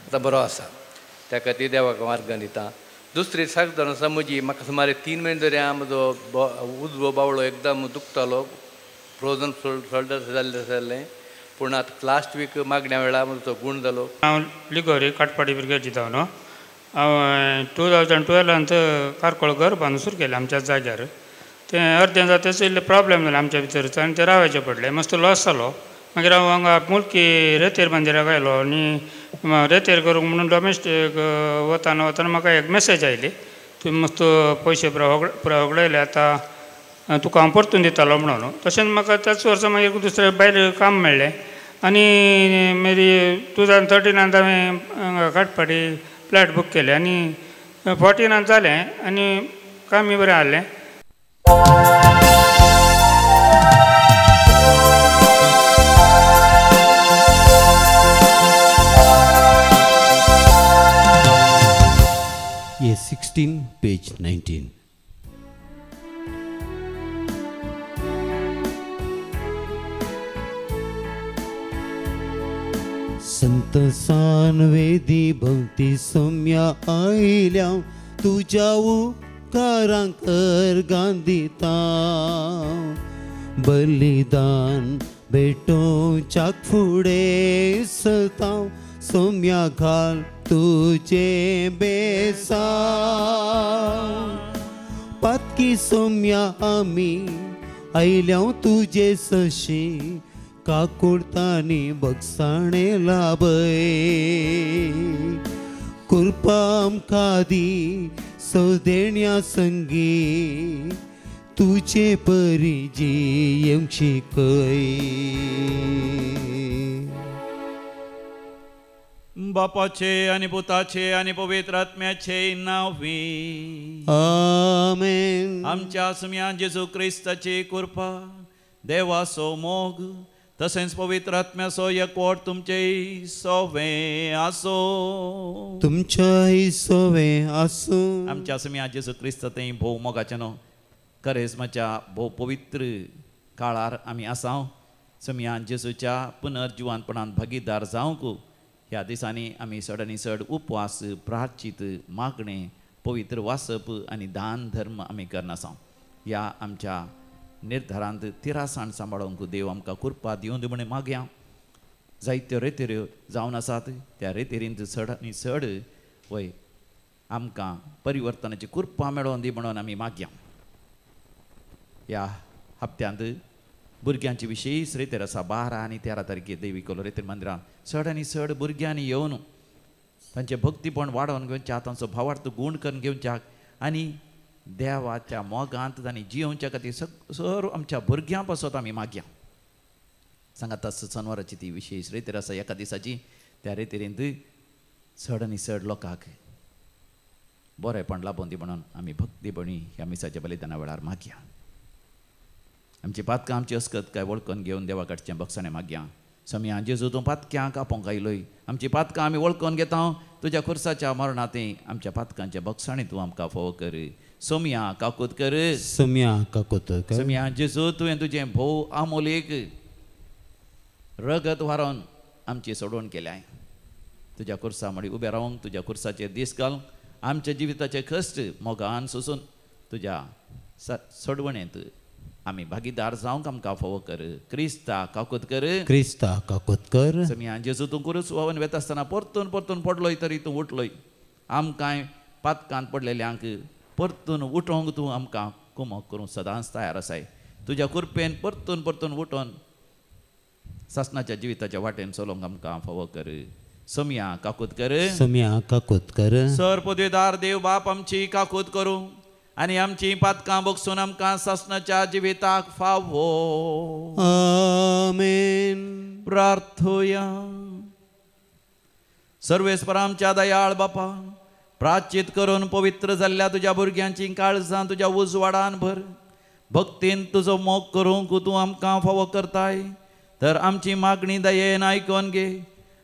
आतां बरो आसा. ताका ती देवाक मार्गां दिता. दुसरी साक जावन आसा म्हजी, म्हाका सुमारे 3 म्हयने तरी म्हजो उजवो बावळो एकदम दुखतालो, फ्रोजन शोल्डर जाल्लें जाल्लें. पूण आतां लास्ट वीक मागण्या वेळार म्हजो तो गूण जालो. हांव लिगोरी काटपाडी ब्रिगेड जावन हांव 2012 कार्कोळ घर बांदून सुरू केलें आमच्या जाग्यार. तें अर्दें जातेच इल्लें प्रॉब्लेम जालें आमच्या भितर आनी तें रावचें पडलें, मस्त लॉस जालो. मागीर हांव हांगा मुल्की रेतेर मंदिराक आयलो आनी रेतेर करूंक म्हणून डॉमेस्टीक वताना वतना म्हाका एक मॅसेज आयली, तुवें मस्त पयशे पुराय होगडायले, आतां तुका हांव परतून दितालो म्हणून. तशेंच म्हाका त्याच वर्सा मागीर दुसरें भायर काम मेळ्ळें आनी मागीर 2013 हांवें काटपाडी फ्लॅट बूक केलें आनी 14 जालें आनी कामय बरें आहलें. A 16, page 19. संत सानवेदी भोवती सौम्या आयल्या तुज्या उपकारांक अर्गां दिता. बलिदान भेटोवच्याक फुडें सरता सौम्या घाल तुझे बेसा. पातकी सौम्या आमी आयल्या तुजे सशी काकुळतानी बगसाणे लाभय. कृपा आमकां दी सदेण्या संगी तुजे परी जियेवंक शिकय. बापाचे आनी पुताचे आनी पवित्र आत्म्याचे नांवी आमेन. आमच्या सुम्या जेजू क्रिस्ताची कृपा, देवाचो मोग तसेंच पवित्र आत्म्याचो एकवट तुमचे सोवे आसो. तुमच्याय सोवे आसूं. आमच्या सुम्या जेजू क्रिस्त थंय भोव मोगाचें न्हू करेजमाच्या भोव पवित्र काळार आमी आसाव. सुम्या जेजूच्या पुनर्जिवानपणान भागीदार जावंक ह्या दिसांनी आमी चड आनी चड उपवास, प्राचित, मागणें, पवित्र वाचप आनी दान धर्म आमी करनासाव. ह्या आमच्या निर्धारांत तिरासाण सांबाळूंक देव आमकां कृपा दिवन दी म्हण मागया. जायत्यो रेतेऱ्यो जावन आसात त्या रेतेरींत चड आनी चड वय आमकां परिवर्तनाची कृपा मेळोवन दी म्हणून आमी मागया. ह्या हप्त्यांत भुरग्यांची विशेश रेतेर आसा 12 आनी 13 तारखे देवी कोलो रेतेर मंदिरांत चड आनी चड भुरग्यांनी येवन तांचें भक्तीपण वाडोवन घेवच्या, तांचो भावार्थ गूण करून घेवच्याक आनी देवाच्या मोगांत तांणी जियोवच्या खातीर सर्व आमच्या भुरग्यां पासत आमी मागया. सांगात सनवाराची ती विशेश रेतेर आसा एका दिसाची. त्या रेतेरींत चड आनी चड लोकांक बरेंपण लाबोवन दी म्हणून आमी भक्तीपणी ह्या मिसाच्या बलिदाना वेळार मागया. आमची पातकां आमची अस्कत काय वळखून घेवन देवा कडचें बक्षाणें मागया. समिया जेजू तूं पातक्यांक आपोवंक आयलोय, आमची पातकां आमी वळखून घेता, तुज्या खुर्साच्या मरणांत आमच्या पातकांच्या बक्षाणें तूं आमकां फोव कर. सोमिया काकूत कर, सोमिया काकूत कर. सोमिया जेजू तुवें तुजें भोव आमोलेक रगत वारोवन आमची सोडवण केल्याय. तुज्या खुर्सा मडी उबें रावंक, तुज्या खुर्साचेर दीस घालूंक, आमच्या जिविताचे कश्ट मोगान सोसून तुज्या सोडवणेंत आमी भागीदार जावंक आमकां फोव कर. क्रिस्ता काकूत कर, क्रिस्ता काकूत कर. समिया जेजू तूं कुरूस व्हांवन वेता आसतना परतून परतून पडलोय तरी तूं उठलोय. आमकांय पातकांत पडलेल्यांक परतून उठोवंक तूं आमकां कुमक करूंक सदांच तयार आसाय. तुज्या कृपेन परतून परतून उठोवन सासणाच्या जिविताच्या वाटेन चलोवंक आमकां फावो कर. सोमिया काकूत कर, सोमिया काकूत कर. सर पदवीदार देव बाप आमची काकूत करूं आनी आमची पातकां बगसून आमकां सासणाच्या जिविताक फावो. आमेन. प्रार्थोया. सर्वेस्पर आमच्या दयाळ बापा, प्राचित करून पवित्र जाल्ल्या तुज्या भुरग्यांची काळजां तुज्या उजवाडान भर. भक्तीन तुजो मोग करूंक तूं आमकां फावो करताय, तर आमची मागणी दयेन आयकोन घे.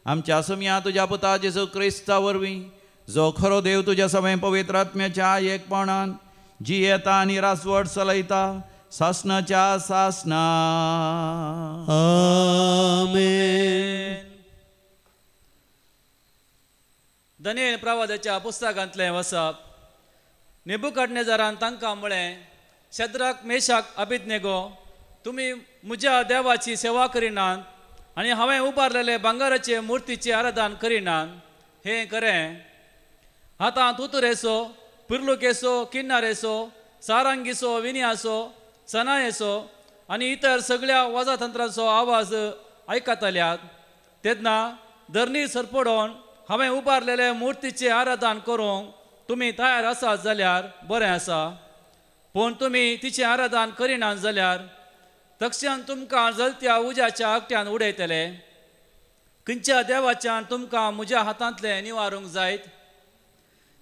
आमच्या सोमिया तुज्या पुता जेजू क्रिस्ता वरवीं, जो खरो देव तुज्या सवें पवित्र आत्म्याच्या एकपणान जियेता आनी रासवट चलयता सासणाच्या सासणा. आमेन. दनियल प्रवादाच्या पुस्तकांतलें वसप. नेबुकदनेझरान तांकां म्हळें, शद्राक मेशाक अबेदनेगो, तुमी म्हज्या देवाची सेवा करिनात आनी हांवें उबारलेले भांगराचे मुर्तीचें आराधन करिनात, हें खरें. आतां तुतुरेचो, पिर्लुकेचो, किन्नारेचो, सारंगीचो, विनयाचो, सनायेचो आनी इतर सगळ्या वाजातंत्राचो आवाज आयकतल्यात तेन्ना धरणी सरपडोवन हांवें उबारलेले मुर्तीचें आराधन करूंक तुमी तयार आसात जाल्यार बरें आसा, पूण तुमी तिचें आराधन करिनात जाल्यार तक्षण तुमकां जलत्या उज्याच्या आगट्यान उडयतले. खंयच्या देवाच्यान तुमकां म्हज्या हातांतलें निवारूंक जायत?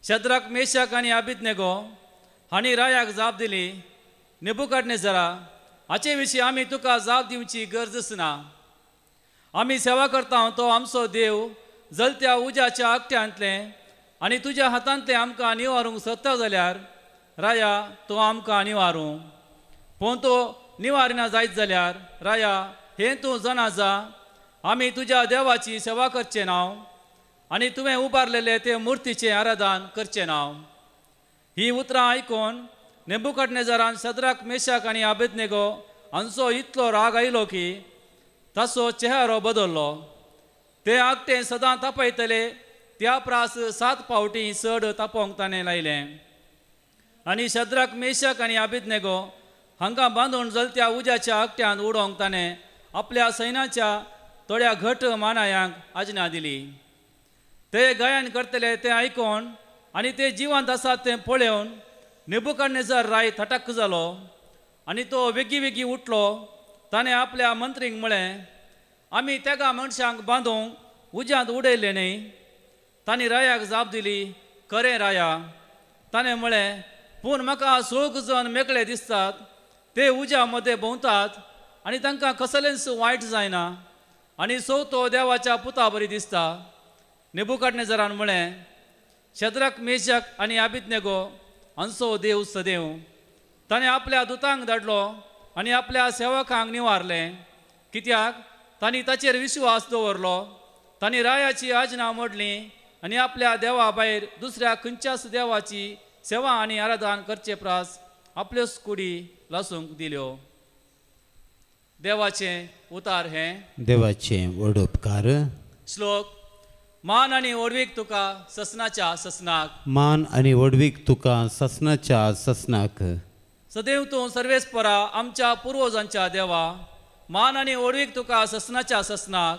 शद्राक मेशाक आनी अबेदनेगो हांणी रायाक जाप दिली, नेबुकदनेझरा, हाचे विशीं आमी तुका जाप दिवची गरजच ना. आमी सेवा करता तो आमचो देव जलत्या उज्याच्या आगट्यांतलें आनी तुज्या हातांतलें आमकां निवारूंक सोदता जाल्यार राया तो आमकां निवारूं, पूण तो निवारिना जायत जाल्यार राया हें तूं जाणा जा, आमी तुज्या देवाची सेवा करचें ना आनी तुवें उबारलेले ते मुर्तीचें आराधन करचें ना. ही उतरां आयकून नेबुकदनेझरान शद्राक मेशाक आनी अबेदनेगो हांचो इतलो राग आयलो की ताचो चेहरो बदल्लो. ते आगटें सदां तापयतले त्या प्रास 7 फावटी चड तापोवंक ताणें लायलें आनी शद्राक मेशाक आनी अबेदनेगो हांकां बांदून जलत्या उज्याच्या आगट्यान उडोवंक ताणें आपल्या सैन्याच्या थोड्या घट मानायांक आज्ञा दिली. ते गायन करतले तें आयकून आनी ते जिवंत आसात तें पळोवन नेबुकदनेझर राय थटक जालो आनी तो वेगीं वेगीं उठलो. ताणें आपल्या मंत्रींक म्हळें, आमी तेगा मनशांक बांदूंक उज्यांत उडयलें न्ही? तांणी रायाक जाप दिली, खरें राया. ताणें म्हळें, पूण म्हाका 6 जण मेकळे दिसतात, ते उज्या मदें भोंवतात आनी तांकां कसलेंच वायट जायना आनी चवथो देवाच्या पुता बरी दिसता. नेबुकदनेझरान म्हळें, शद्राक मेशाक आनी अबेदनेगो हांचो देव सदैव. ताणें आपल्या दुतांक धाडलो आनी आपल्या सेवकांक निवारलें, कित्याक तांणी ताचेर विश्वास दवरलो. तांणी रायाची आज्ञा मोडली आनी आपल्या देवा भायर दुसऱ्या खंयच्याच देवाची सेवा आनी आराधन करचे प्रास आपल्योच कुडी लासूंक दिल्यो. देवाचें उतार हें देवाचें व्हड उपकार. श्लोक मान आनी व्हडवीक तुका ससनाच्या ससनाक. मान आनी व्हडवीक तुका ससनाच्या ससनाक. सदैव तूं सर्वेस्परा आमच्या पुर्वजांच्या देवा, मान आनी व्हडवीक तुका ससनाच्या ससनाक.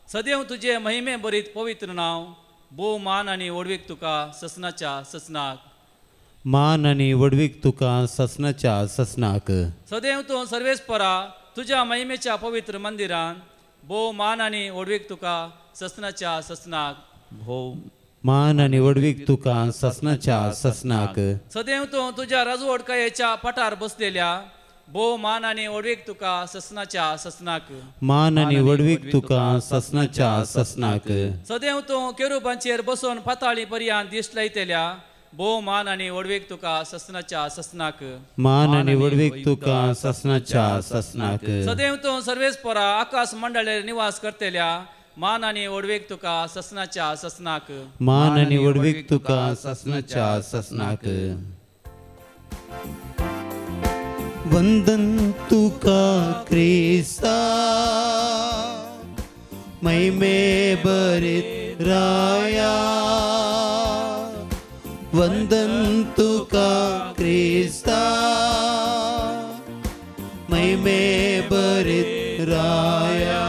सदैव तुजे महिमे बरीत पवित्र नांव, भोव मान आनी व्हडवीक तुका ससनाच्या ससनाक. मान आनी व्हडवीक तुका ससनाच्या ससनाक. सदैव तूं सर्वेस्परा तुज्या महिमेच्या पवित्र मंदिरान, भोव मान आनी व्हडवीक तुका ससनाच्या ससनाक. भोव मान आनी व्हडवीक तुका ससनाच्या ससनाक. सदैव तूं तुज्या राजवटकायेच्या पटार बसलेल्या, भोव मान आनी व्हडवीक तुका ससनाच्या ससनाक. मान आनी व्हडवीक तुका ससनाच्या ससनाक. सदैव तूं केरुबांचेर बसून पाताळी पर्यांत दिश्ट लायतल्या, भोव मान आनी व्हडवीक तुका ससनाच्या ससनाक. मान आनी व्हडवीक तुका ससनाच्या ससनाक. सदैव तूं सर्वेस्परा आकाश मंडळेर निवास करतल्या, मान आनी व्हडवीक तुका ससनाच्या ससनाक. मान आनी व्हडवीक तुका ससनाच्या ससनाक. वंदन तुका क्रिस्ता महिमे बरीत राया, वंदन तुका क्रिस्ता महिमे बरीत राया.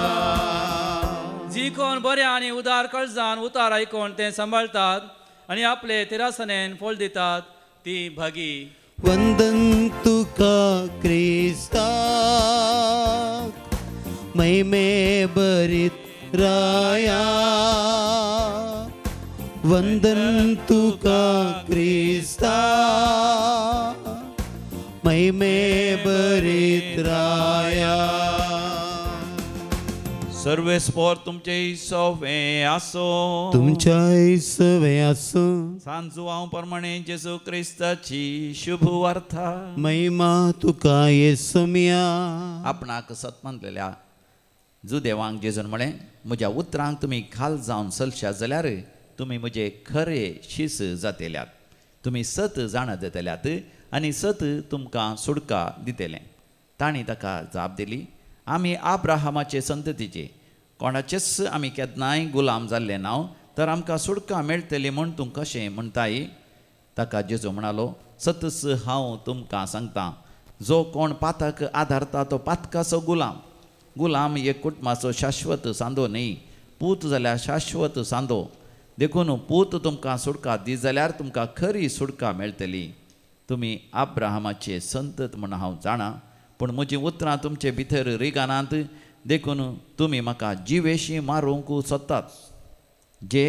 जी कोण बऱ्या आनी उदार कळजान उतार आयकोन ते सांबाळतात आनी आपले तिरासनेन फोल दितात ती भागी. वंदन तुका क्रिस्ता महिमे बरीत राया, वंदन तुका क्रिस्ता महिमे बरीत राया. सर्वेस्पर तुमचे सवे आसो, तुमच्या सवे आसो. सांजुआंव प्रमाणे जेजू क्रिस्ताची शुभ वार्ता. महिमा तुका येसुमिया. आपणाक सत मानलेल्या जुदेवांक जेजून म्हळें, म्हज्या उतरांक तुमी खाल जावन चलशात जाल्यार तुमी म्हजे खरे शीस जातेल्यात, तुमी सत जाणा जातल्यात आनी सत तुमकां सुडका दितलें. तांणी ताका जाप दिली, आमी आब्राहामाचे संततीचे, कोणाचेच आमी केन्नाय गुलाम जाल्ले ना, तर आमकां सुटका मेळटली म्हूण तूं कशें म्हणटाय? ताका जेजू म्हणालो, सतच हांव तुमकां सांगता, जो कोण पातक आदारता तो पातकाचो गुलाम. गुलाम एक कुटुंबाचो शाश्वत सांदो न्हय, पूत जाल्यार शाश्वत सांदो. देखून पूत तुमकां सुटका दी जाल्यार तुमकां खरी सुटका मेळटली. तुमी आब्राहामाचे संतत म्हूण हांव जाणा, पूण म्हजीं उतरां तुमचे भितर रिगानात, देखून तुमी म्हाका जिवेशी मारूंक सोदतात. जे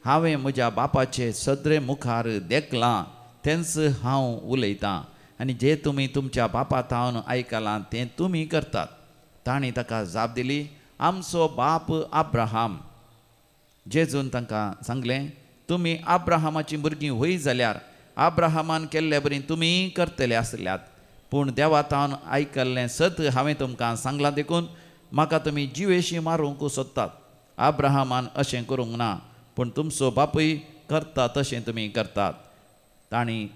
हांवें म्हज्या बापाचे सदरे मुखार देखलां तेंच हांव उलयतां, आनी जे तुमी तुमच्या बापा थावन आयकलां तें तुमी करतात. तांणी ताका जाप दिली, आमचो बाप आब्राहाम. जेजून तांकां सांगलें, तुमी आब्राहामाचीं भुरगीं व्हय जाल्यार आब्राहामान केल्ले बरी तुमी करतले आसल्यात, पूण देवा थावन आयकल्लें सत हांवें तुमकां सांगलां, देखून म्हाका तुमी जिवेशी मारूंक सोदतात. आब्राहामान अशें करूंक ना, पूण तुमचो बापूय करता तशें तुमी करतात. तांणी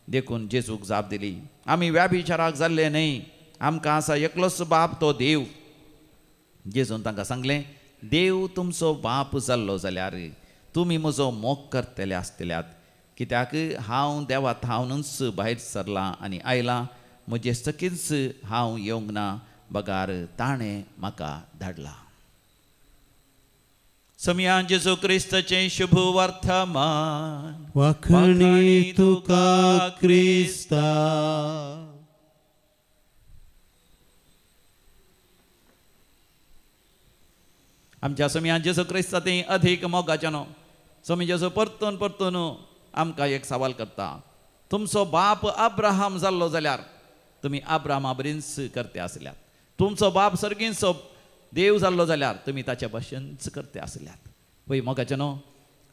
देखून जेजूक जाप दिली, आमी व्याभिचाराक जाल्ले न्हय, आमकां आसा एकलोच बाप, तो देव. जेजून तांकां सांगलें, देव तुमचो बाप जाल्लो जाल्यार तुमी म्हजो मोग करतले आसतल्यात, कित्याक हांव देवा थावनूच भायर सरलां आनी आयलां, म्हजे सखीच हांव येवंक ना, बगार ताणें म्हाका धाडला. समिया जेजू क्रिस्ताचें शुभ वर्तमान. वाखणी तुका क्रिस्ता. आमच्या समिया जेजू क्रिस्ता तें अधिक मोगाचें न्हू. समी जेजू परतून परतून आमकां एक सवाल करता, तुमचो बाप अब्राहम जाल्लो जाल्यार तुमी अब्राहमा बरीच करते आसल्यात, तुमचो बाप सर्गींचो देव जाल्लो जाल्यार तुमी ताचे भशेनच करते आसल्यात. पळय मोगाचें न्हू,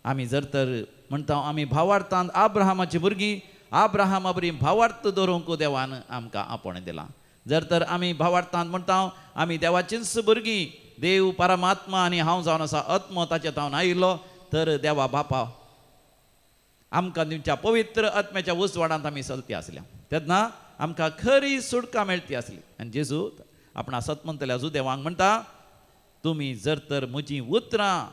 आमी जर तर म्हणटा आमी भावार्थान अब्राहमाची भुरगीं, अब्राहमा बरी भावार्थ दवरूंक देवान आमकां आपोवणें दिलां. जर तर आमी भावार्थान म्हणटा आमी देवाचींच भुरगीं, देव परमात्मा आनी हांव जावन आसा आत्मो ताचे थावन आयिल्लो, तर देवा बापा आमकां दिवच्या पवित्र आत्म्याच्या उजवाडांत आमी चलती आसल्या, तेन्ना आमकां खरी सुटका मेळटी आसली. आनी जेजू आपणा सत म्हणटल्या जुदेवांक म्हणटा, तुमी जर तर म्हजीं उतरां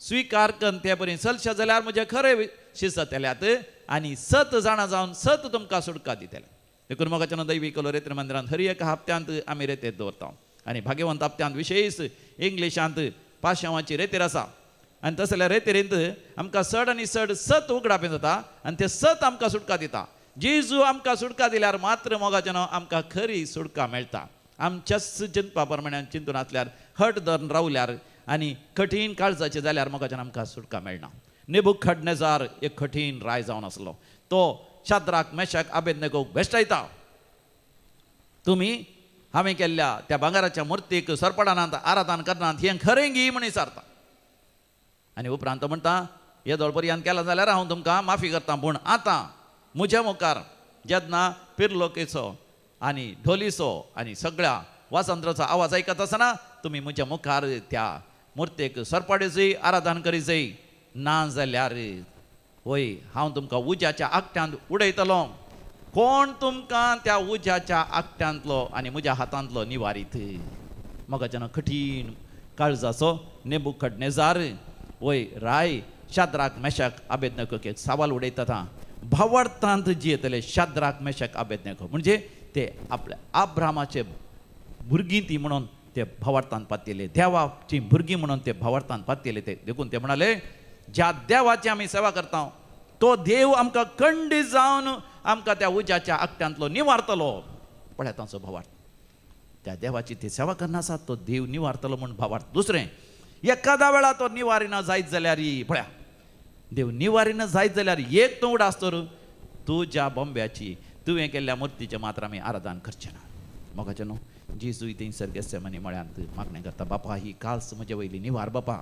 स्विकार करून ते बरी चलशा जाल्यार म्हजें खरें शिस्त जातल्यात आनी सत जाणा जावन सत तुमकां सुटका दितले. देखून मोगाच्यान दैवी कलो रेत्र मंदिरांत हर एका हप्त्यांत आमी रेतेर दवरता आनी भाग्यवंत हप्त्यांत विशेश इंग्लिशांत पाशांवाची रेतेर आसा आनी तसल्या जाल्यार रेतेरींत आमकां चड आनी चड सत उगडापें जाता आनी तें सत आमकां सुटका दिता. जेजू आमकां सुटका दिल्यार मात्र मोगाच्यान आमकां खरी सुटका मेळटा. आमच्याच चिंतपा प्रमाणे चिंतून आसल्यार हट धरून रावल्यार आनी कठीण काळजाचें जाल्यार मोगाच्यान आमकां सुटका मेळना. नेबुकदनेजार एक कठीण राय जावन आसलो, तो शाद्राक मेशाक आबेदनेगोक भेश्टायता. तुमी हांवें केल्ल्या त्या भांगराच्या मुर्तीक सरपडानात आराधन करनात हें खरें गी म्हण विचारता. आनी उपरांत तो म्हणटा, येदोळ पर्यंत केलां जाल्यार हांव तुमकां माफी करता, पूण आतां म्हज्या मुखार जेन्ना पिरलोकेचो आनी ढोलीचो आनी सगळ्या वासंत्राचो आवाज आयकत आसतना तुमी म्हज्या मुखार त्या मुर्तेक सरपाडीचय आराधन करीजय, ना जाल्यार वय हांव तुमकां उज्याच्या आकट्यांत उडयतलो. कोण तुमकां त्या उज्याच्या आकट्यांतलो आनी म्हज्या हातांतलो निवारीत. मोगाच्यान कठीण काळजाचो नेबुकदनेजार वय राय शाद्राक मेशाक आबेदनेगोक एक सवाल उडयता. भावार्थांत जियेतले शाद्राक मेशाक आबेदनेगो म्हणजे ते आपल्या आब्रामाचे भुरगीं ती म्हणून ते भावार्थान पातयले, देवाची भुरगीं म्हणून ते भावार्थान पातयले. ते देखून ते म्हणाले, ज्या देवाची आमी सेवा करता तो देव आमकां खंडीत जावन आमकां त्या उज्याच्या आकट्यांतलो निवारतलो. पळया तांचो भावार्थ, त्या देवाची ती सेवा करना आसा तो देव निवारतलो म्हूण भावार्थ. दुसरें, एकादा वेळा तो निवारिना जायत जाल्यार, पळया देव निवारिना जायत जाल्यार एक तूं उडास तर तुज्या बॉम्ब्याची तुवें केल्ल्या मुर्तीचें मात्र आमी आराधन करचें ना. मोगाचें न्हू जेजू थंयसर गेत्सेमनी मळ्यांत मागणें करता, बापा ही काल्स म्हजे वयली निवार बापा,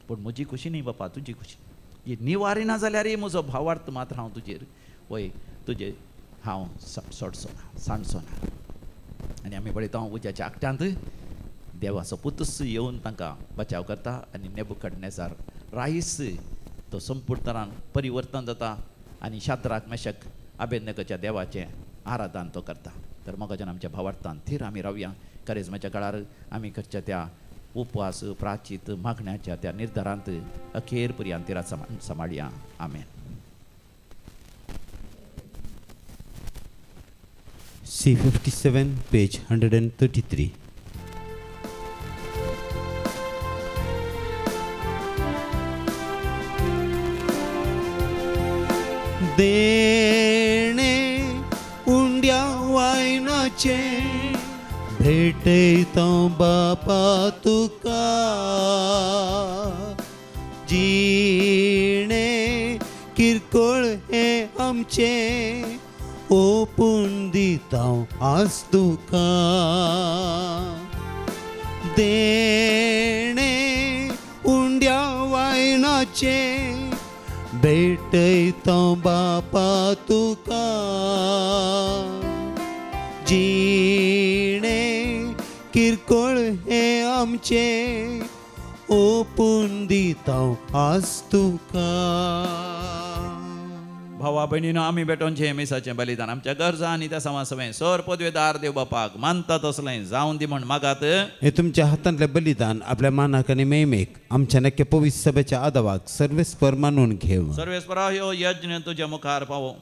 पूण म्हजी खुशी न्ही बापा तुजी खुशी. ही निवारिना जाल्यारय म्हजो भावार्थ मात्र हांव तुजेर वय तुजे हांव सोडचो ना, सांडचो ना. आनी आमी पळयता उज्याच्या आकट्यांत देवाचो पुतूस येवन तांकां बचाव करता आनी नेबुकदनेजार रायस तो संपूर्ण तरान परिवर्तन जाता आनी शाद्राक मेशक आबेदनेगोच्या देवाचें आराधन तो करता. तर मोगाच्यान आमच्या भावार्थान थीर आमी रावया. करेजमाच्या काळार आमी करच्या त्या उपवास प्राचीत मागण्याच्या त्या निर्धारांत अखेर पर्यंत तिरा सांबाळया. आमेन. C57 page 133. देणे उंड्या वायनाचे भेटयता बापा तुका, जिणे किरकोळ हे आमचे ओपून दिता आज तुका. देणे उंड्या वायनाचे भेटयता बापा तुका, जिणे किरकोळ हे आमचे ओपून दिता आज तुका. भावा भयणीनो आमी भेटोवचें मिसाचें बलिदान आमच्या गरजा आनी त्या समासवें सर पदवेदार देव बापाक मानता तसलें जावन दी म्हण मागात. हे तुमच्या हातांतलें बलिदान आपल्या मानाक आनी मेमेक आमच्या नक्की पवित्र सभेच्या आदावाक सर्वेस्पर मानून घेव. सर्वेस्परा ह्यो यज्ञ तुज्या मुखार पावो,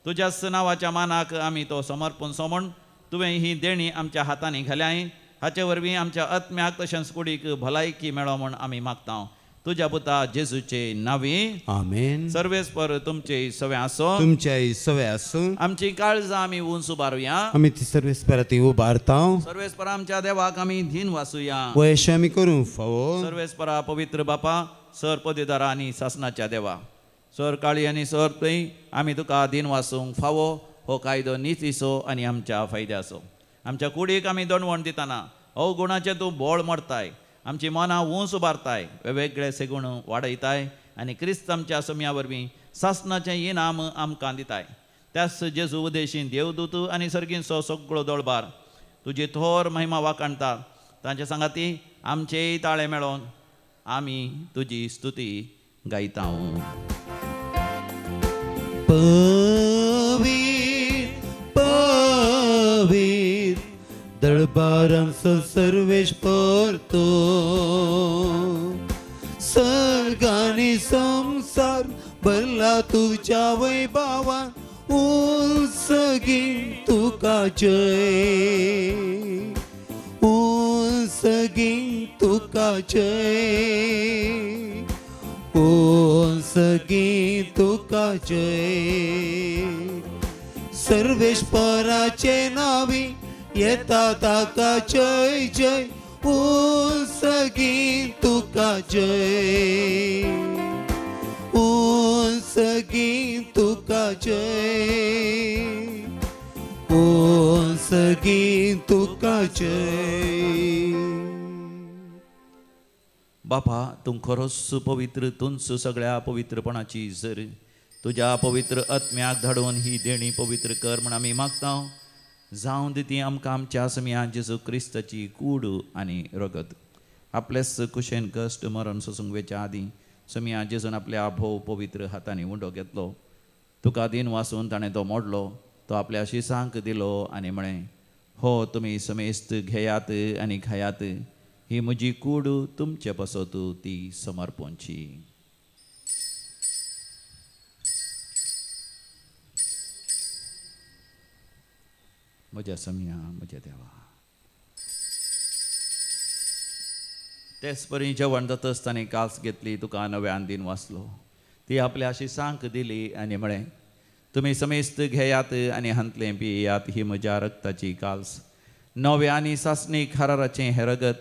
तुज्याच नांवाच्या मानाक आमी तो समर्पण सोमण तुवें ही देणी आमच्या हातांनी घाल्याय, हाचे वरवीं आमच्या आत्म्याक तशेंच कुडीक भलायकी मेळो म्हूण आमी मागता. तुज्या पुता जेजूचे नांवी आमेन. सर्वेस्पर तुमचे सवे आसो, तुमचे सवे आसूं. आमची काळजां आमी उंच उबारुया, आमी ती सर्वेस्परा ती उबारता. सर्वेस्परा आमच्या देवाक आमी धीन वासूया, वयश आमी करूंक फावो. सर्वेस्परा पवित्र बापा सर पदवीदारा आनी सासनाच्या देवा सर काळी आनी सर थंय आमी तुका धीन वासूंक फावो. हो कायदो नितीचो आनी आमच्या फायद्याचो. आमच्या कुडीक आमी दणवण दितना अवगुणाचें तूं बोळ मोडताय, आमची मनां उंच उबारताय, वेगवेगळे सेगूण वाडयताय आनी क्रिस्त आमच्या सम्या वरवीं सासनाचें इनाम आमकां दिताय. त्याच जेजू उदेशी देवदूत आनी सर्गींचो सगळो दळबार तुजी थोर महिमा वाखाणता. तांचे सांगाती आमचेय ताळे मेळोन आमी तुजी स्तुती गायता. पवीर पवीर दरबारांचो सर्वेश परतो सर्ग आनी संवसार भरला तुज्या वैभवान उंचगी तुका जय उंचगी तुका जय उंचगी तुका जय सर्वेश्वराचे नावी येता ताका जय जय उंचगी तुका जय उंचगी तुका जय उंचगी तुका जय. बापा तूं खरोच पवित्र तूंच सगळ्या पवित्रपणाची जर तुज्या पवित्र आत्म्याक धाडून ही देणी पवित्र कर म्हण आमी मागता. जावं दी ती आमकां आमच्या समिया जेजू क्रिस्ताची कूड आनी रगत. आपलेच कुशेन कश्ट मरण सोसूंक वेच्या आदीं समिया जेजून आपल्या भोव पवित्र हातांनी उंडो घेतलो. तुका दिन वासून ताणें तो मोडलो, तो आपल्या शिसांक दिलो आनी म्हळें, हो तुमी समेस्त घेयात आनी खायात, ही म्हजी कूड तुमचे पासत ती समर्पणची. म्हज्या समिया म्हज्या देवा. तेच परी जेवण जातच ताणें कास घेतली, तुका नव्यान दिन वाचलो, ती आपल्या शिसांक दिली आनी म्हळें, तुमी समेस्त घेयात आनी हांतलें पियात, ही म्हज्या रक्ताची काल्स, नव्या आनी सासणी खाराराचें हें रगत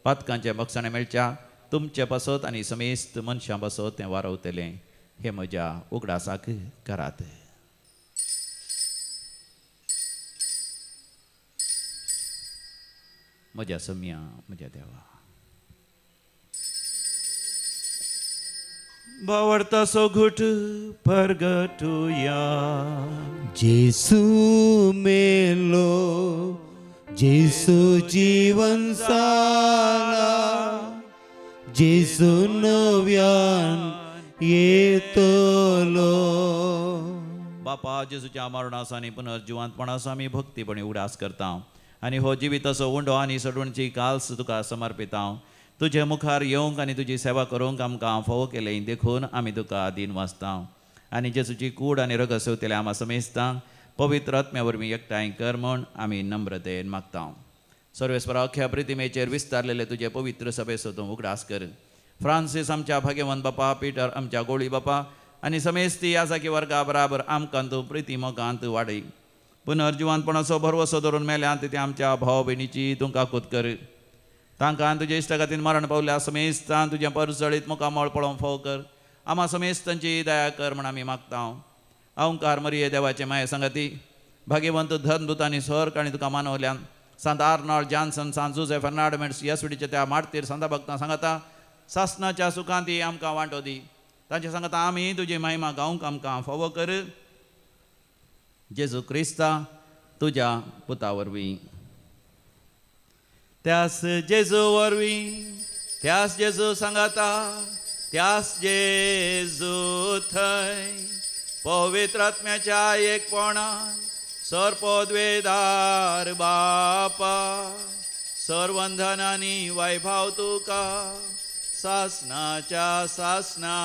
पातकांचें बक्षाणें मेळच्या तुमचे पासत आनी समेस्त मनशां पासत तें वारवतलें. हें म्हज्या उगडासाक करात. म्हज्या समिया म्हज्या देवा. भावार्थाचो घुट परगटुया. जेसू मेलो जेसू जीवन साला जेसू नव्यान येतलो. बापा जेजूच्या मरणाचो आनी पुनर्जिवंतपणाचो आमी भक्तीपणी उगडास करता आनी हो जिविताचो उंडो आनी सडवणची काल्स तुका समर्पिता. तुजे मुखार येवंक आनी तुजी सेवा करूंक आमकां फावो केलें देखून आमी तुका दीन वाचता. आनी जेजूची कूड आनी रगत सेवतले आमा समेस्ता पवित्र आत्म्या वरवीं एकठांय कर म्हूण आमी नम्रतेन मागता. सर्वेस्परा अख्ख्या प्रतिमेचेर विस्तारलेले तुजे पवित्र सभेचो तूं उगडास कर. फ्रांसीस आमच्या भाग्यवंत बापा, पिटर आमच्या गोळी बापा आनी समेस्ती याजाकी वर्गा बराबर आमकां तूं प्रिती मोगांत वाडय. पुनर्जिवंतपणाचो भरवसो धरून मेल्यांत ते आमच्या भाव भयणीची तूं काकूत कर. तांकां तुजे इश्टागतीन मरण पावल्या समेस्तान तुजें परजळीत मुखामळ पळोवंक फावो कर. आमा समेस्तांची दया कर म्हण आमी मागता. अहंकार मरिये देवाचे माये संगती भाग्यवंत धनदूत आनी स्वर्ग आनी तुका मानवल्यान सांत आर्नॉल्ड जॉन्सन, सांत जुझे फर्नांड मेंट्स, येसुडीच्या त्या मार्तीर सांता भक्तां सांगता सासनाच्या सुखांती आमकां वांटो दी. तांचे सांगता आमी तुजी महिमा गावंक आमकां फावो कर. जेजू क्रिस्ता तुज्या पुता वरवीं, त्यास जेजू वरवीं, त्यास जेजू सांगाता, त्यास जेजू थंय पवित्र आत्म्याच्या एकपणान सर्पद्वेदार बापा सर्वंधनानी वैभव तुका सासनाच्या सासना.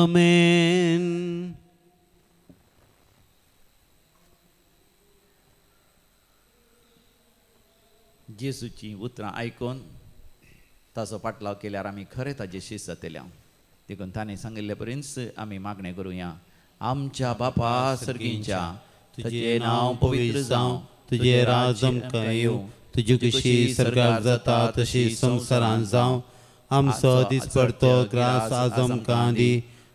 आमेन. जेजूची उतरां आयकून ताचो पाटलाव केल्यार आमी खरें ताजे शीस जातले. देखून ताणें सांगिल्ले पर्यंत आमी मागणें करुया. आमच्या बापा सर्गींच्या, तुजें नांव पवित्र जावं, तुजें राज आमकां येवं, तुजी कशी सर्गार जाता तशी संवसारांत जावं. आमचो दिसपडतो ग्रास आज आमकां दी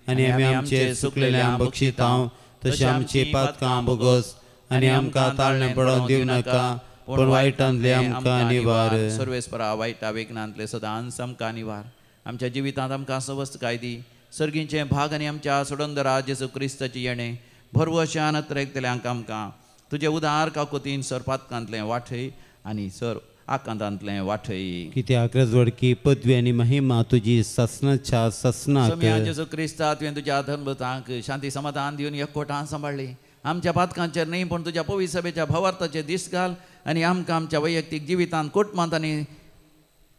आनी आमी आमचे सुकलेल्या बक्षितांव तशें आमची पातकां बोगस आनी आमकां ताळणें पडोवन दिवं नाका पूण वायटांतले आमकां निवार. सर्वेस्परा वायटा वेगनांतले सदांच आमकां निवार. आमच्या जिवितांत आमकां सवस्तकाय दी. सर्गींचे भाग आनी आमच्या सोडंदरा जेजू क्रिस्ताची येणें भरवशान अत्रेकतल्यांक आमकां तुजे उदार काकुतीन सरपातकांतलें वाठय आनी सर आकांतांतलें वाठय. कित्याक रजवडकी पदवी आनी महिमा तुजी सासनाच्या सासनाक. जेजू क्रिस्ता तुवें तुज्या धर्मतांक शांती समाधान दिवन एकवटान सांबाळ्ळी. आमच्या पातकांचेर न्ही पूण तुज्या पवित्र सभेच्या भावार्थाचे दीस घाल आनी आमकां आमच्या वैयक्तीक जिवितांत कुटुंबांत आनी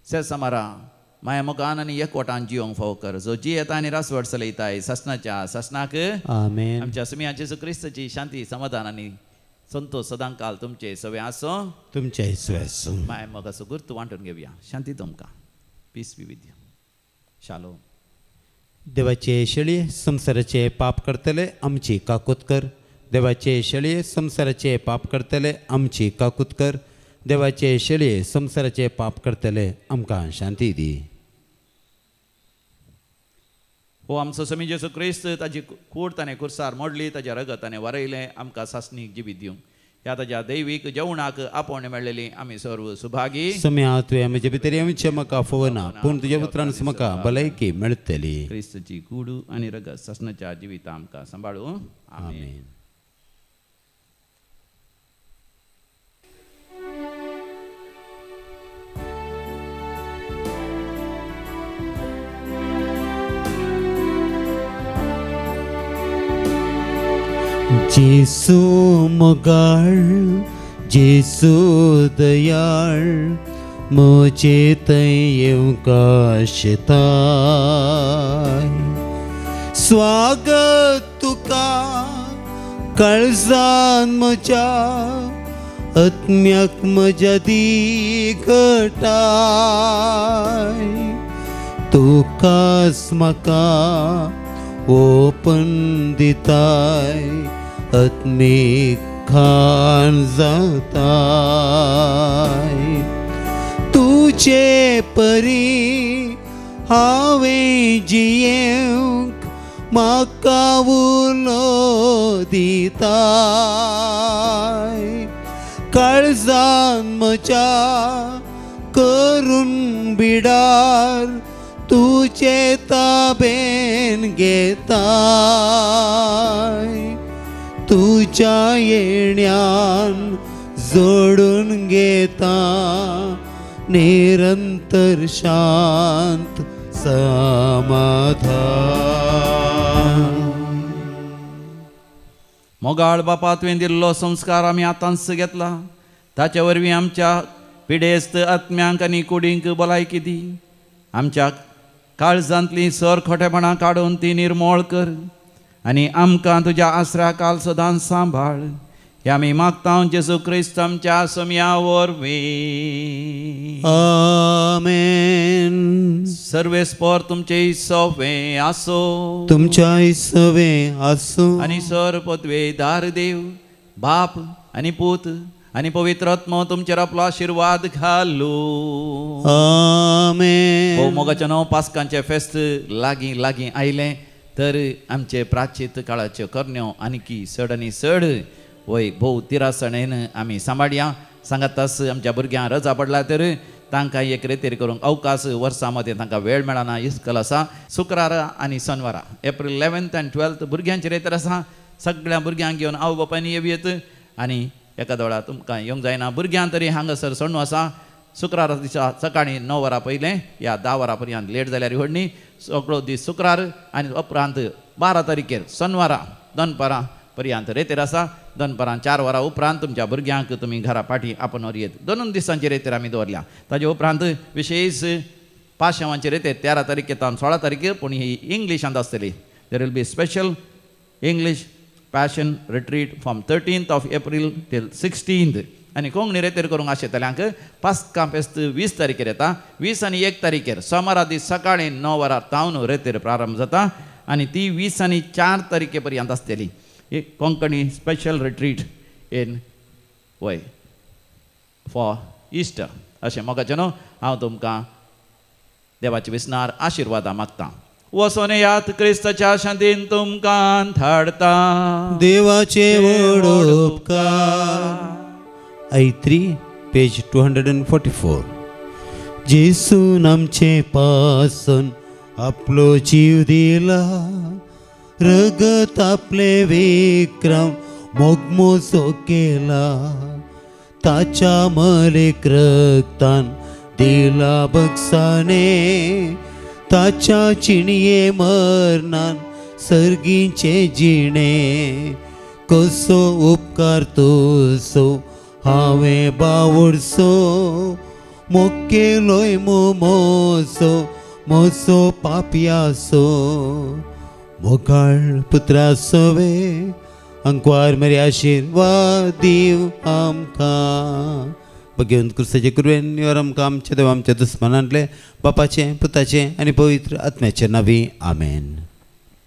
सेसमारा माया मोगान आनी एकवटान जिवंक फावो कर जो जियेता आनी रासवट चलयताय सासणाच्या सासणाक आमेन. आमच्या सुमया जेजू क्रिस्ताची शांती समाधान आनी संतोष सदांकाल तुमचे सवे आसो तुमचे सवे आसूं. माया मोगाचो गुर्त वांटून घेवया. शांती तुमकां. Peace be with you. Shalom. देवाचे शेळये संवसाराचे पाप करतले आमची काकूत कर. देवाचे शेळये संवसाराचे पाप करतले आमची काकूत कर. देवाचे शेळये संवसाराचे पाप करतले आमकां शांती दी. हो आमचो समी जेजू क्रिस्त ताजी कूड ताणें कुर्सार मोडली ताज्या रगत ताणें वरयलें आमकां सासणीक जिवीत दिवंक. ह्या ताज्या दैवीक जेवणाक आपोवणें मेळ्ळेली आमी सर्व सुभागी. सम्या तुवें म्हजे भितर येवचें म्हाका फोवना पूण तुज्या उतरान म्हाका भलायकी मेळटली. क्रिस्तची कूड आनी रगत सासणाच्या जिविता आमकां सांबाळू. आमेन. जेसू मोगाळ जेसू दयाळ म्हजे थंय येवंक आशेताय. स्वागत तुका काळजान म्हज्या आत्म्याक म्हज्या दी घटाय. तुकाच म्हाका ओपन दिताय आत्मीक खाण जाताय. तुजे परी हांवें जियेवंक म्हाका उलो दिताय. काळजान म्हज्या करून बिडार तुजे ताबेन घेताय. तुज्या येण्यान जोडून घेता निरंतर शांत समाधान. मोगाळ बापा तुवें दिल्लो संस्कार आमी आतांच घेतला ताचे वरवीं आमच्या पिडेस्त आत्म्यांक आनी कुडींक भलायकी दी. आमच्या काळजांतलीं सर खोटेपणां काडून ती निर्मोळ कर आनी आमकां तुज्या आसऱ्या काल सदांच सांबाळ. हे आमी मागता जेजू क्रिस्त आमच्या सम्या वरवीं. आमेन. सर्वेस्पर तुमचे सवे आसो तुमच्या सवे आसूं. आनी सर पदवेदार देव बाप आनी पूत आनी पवित्र आत्मो तुमचेर आपलो आशिर्वाद घालू. आमेन. हो मोगाचें न्हू पास्कांचें फेस्त लागीं लागीं आयलें तर आमचे प्राचीत काळाच्यो करण्यो आनीकी चड आनी चड वय भोव तिरासणेन आमी सांबाळया. सांगातास आमच्या भुरग्यांक रजा पडला तर तांकां एक रेतेर करूंक अवकाश वर्सां मदें तांकां वेळ मेळना. इस्कल आसा शुक्रारा आनी शनवारा एप्रील 11th आनी 12th भुरग्यांची रेतेर आसा. सगळ्या भुरग्यांक घेवन आवय बापायनी येवयेत आनी एका दोळा तुमकां येवंक जायना भुरग्यां तरी हांगासर सणू आसा. शुक्रारा दिसा सकाळीं 9 वरां पयलें या 10 वरां पर्यंत लेट जाल्यार व्हड न्ही. सगळो दीस शुक्रार आनी उपरांत 12 तारखेर शनवारा दनपारां पर्यंत रेतेर आसा. दनपारां 4 वरां उपरांत तुमच्या भुरग्यांक तुमी घरा फाटीं आपोवन व्हरयेत. 2 दिसांची रेतेर आमी दवरल्या. ताजे उपरांत विशेश पाशांवांची रेतेर 13 तारखेर तावन 16 तारखेर पूण ही इंग्लिशांत आसतली. There will be special English passion retreat from 13th of April till 16th. आनी कोंकणी रेतेर करूंक आशेतल्यांक पास्कां फेस्त 20 तारखेर येता. 20 आनी 1 तारखेर सोमारा दीस सकाळीं 9 वरां तावन रेतेर प्रारंभ जाता आनी ती 20 आनी 4 तारखे पर्यंत आसतली. एक कोंकणी स्पेशल रिट्रीट इन वय फॉर इस्टर. अशें मोगाचें न्हू हांव तुमकां देवाच्या विसनार आशिर्वादां मागतां. वचोन यात क्रिस्ताच्या शांतीन तुमकां धाडता. देवाचे व्हड उपकार. I3 page 244. जेसून आमचे पासून आपलो जीव दिला रगत आपले विक्रम मोगमोसो केला. ताच्या मलेक रक्तान दिला बगसाने ताच्या चिणये मरणान सर्गींचे जिणे. कसो उपकार तुजो हांवें बावडसो मोकेलोय मोसो मोसो पापयासो मोगाळ पुत्रा सवे अंकवार मरे आशिर्वाद दीव आमकां. भगवंत क्रिस्ताचे कृपेन निवार आमकां आमच्या देवा आमच्या दुस्मानांतले बापाचें पुताचें आनी पवित्र आत्म्याचे नांवी आमेन.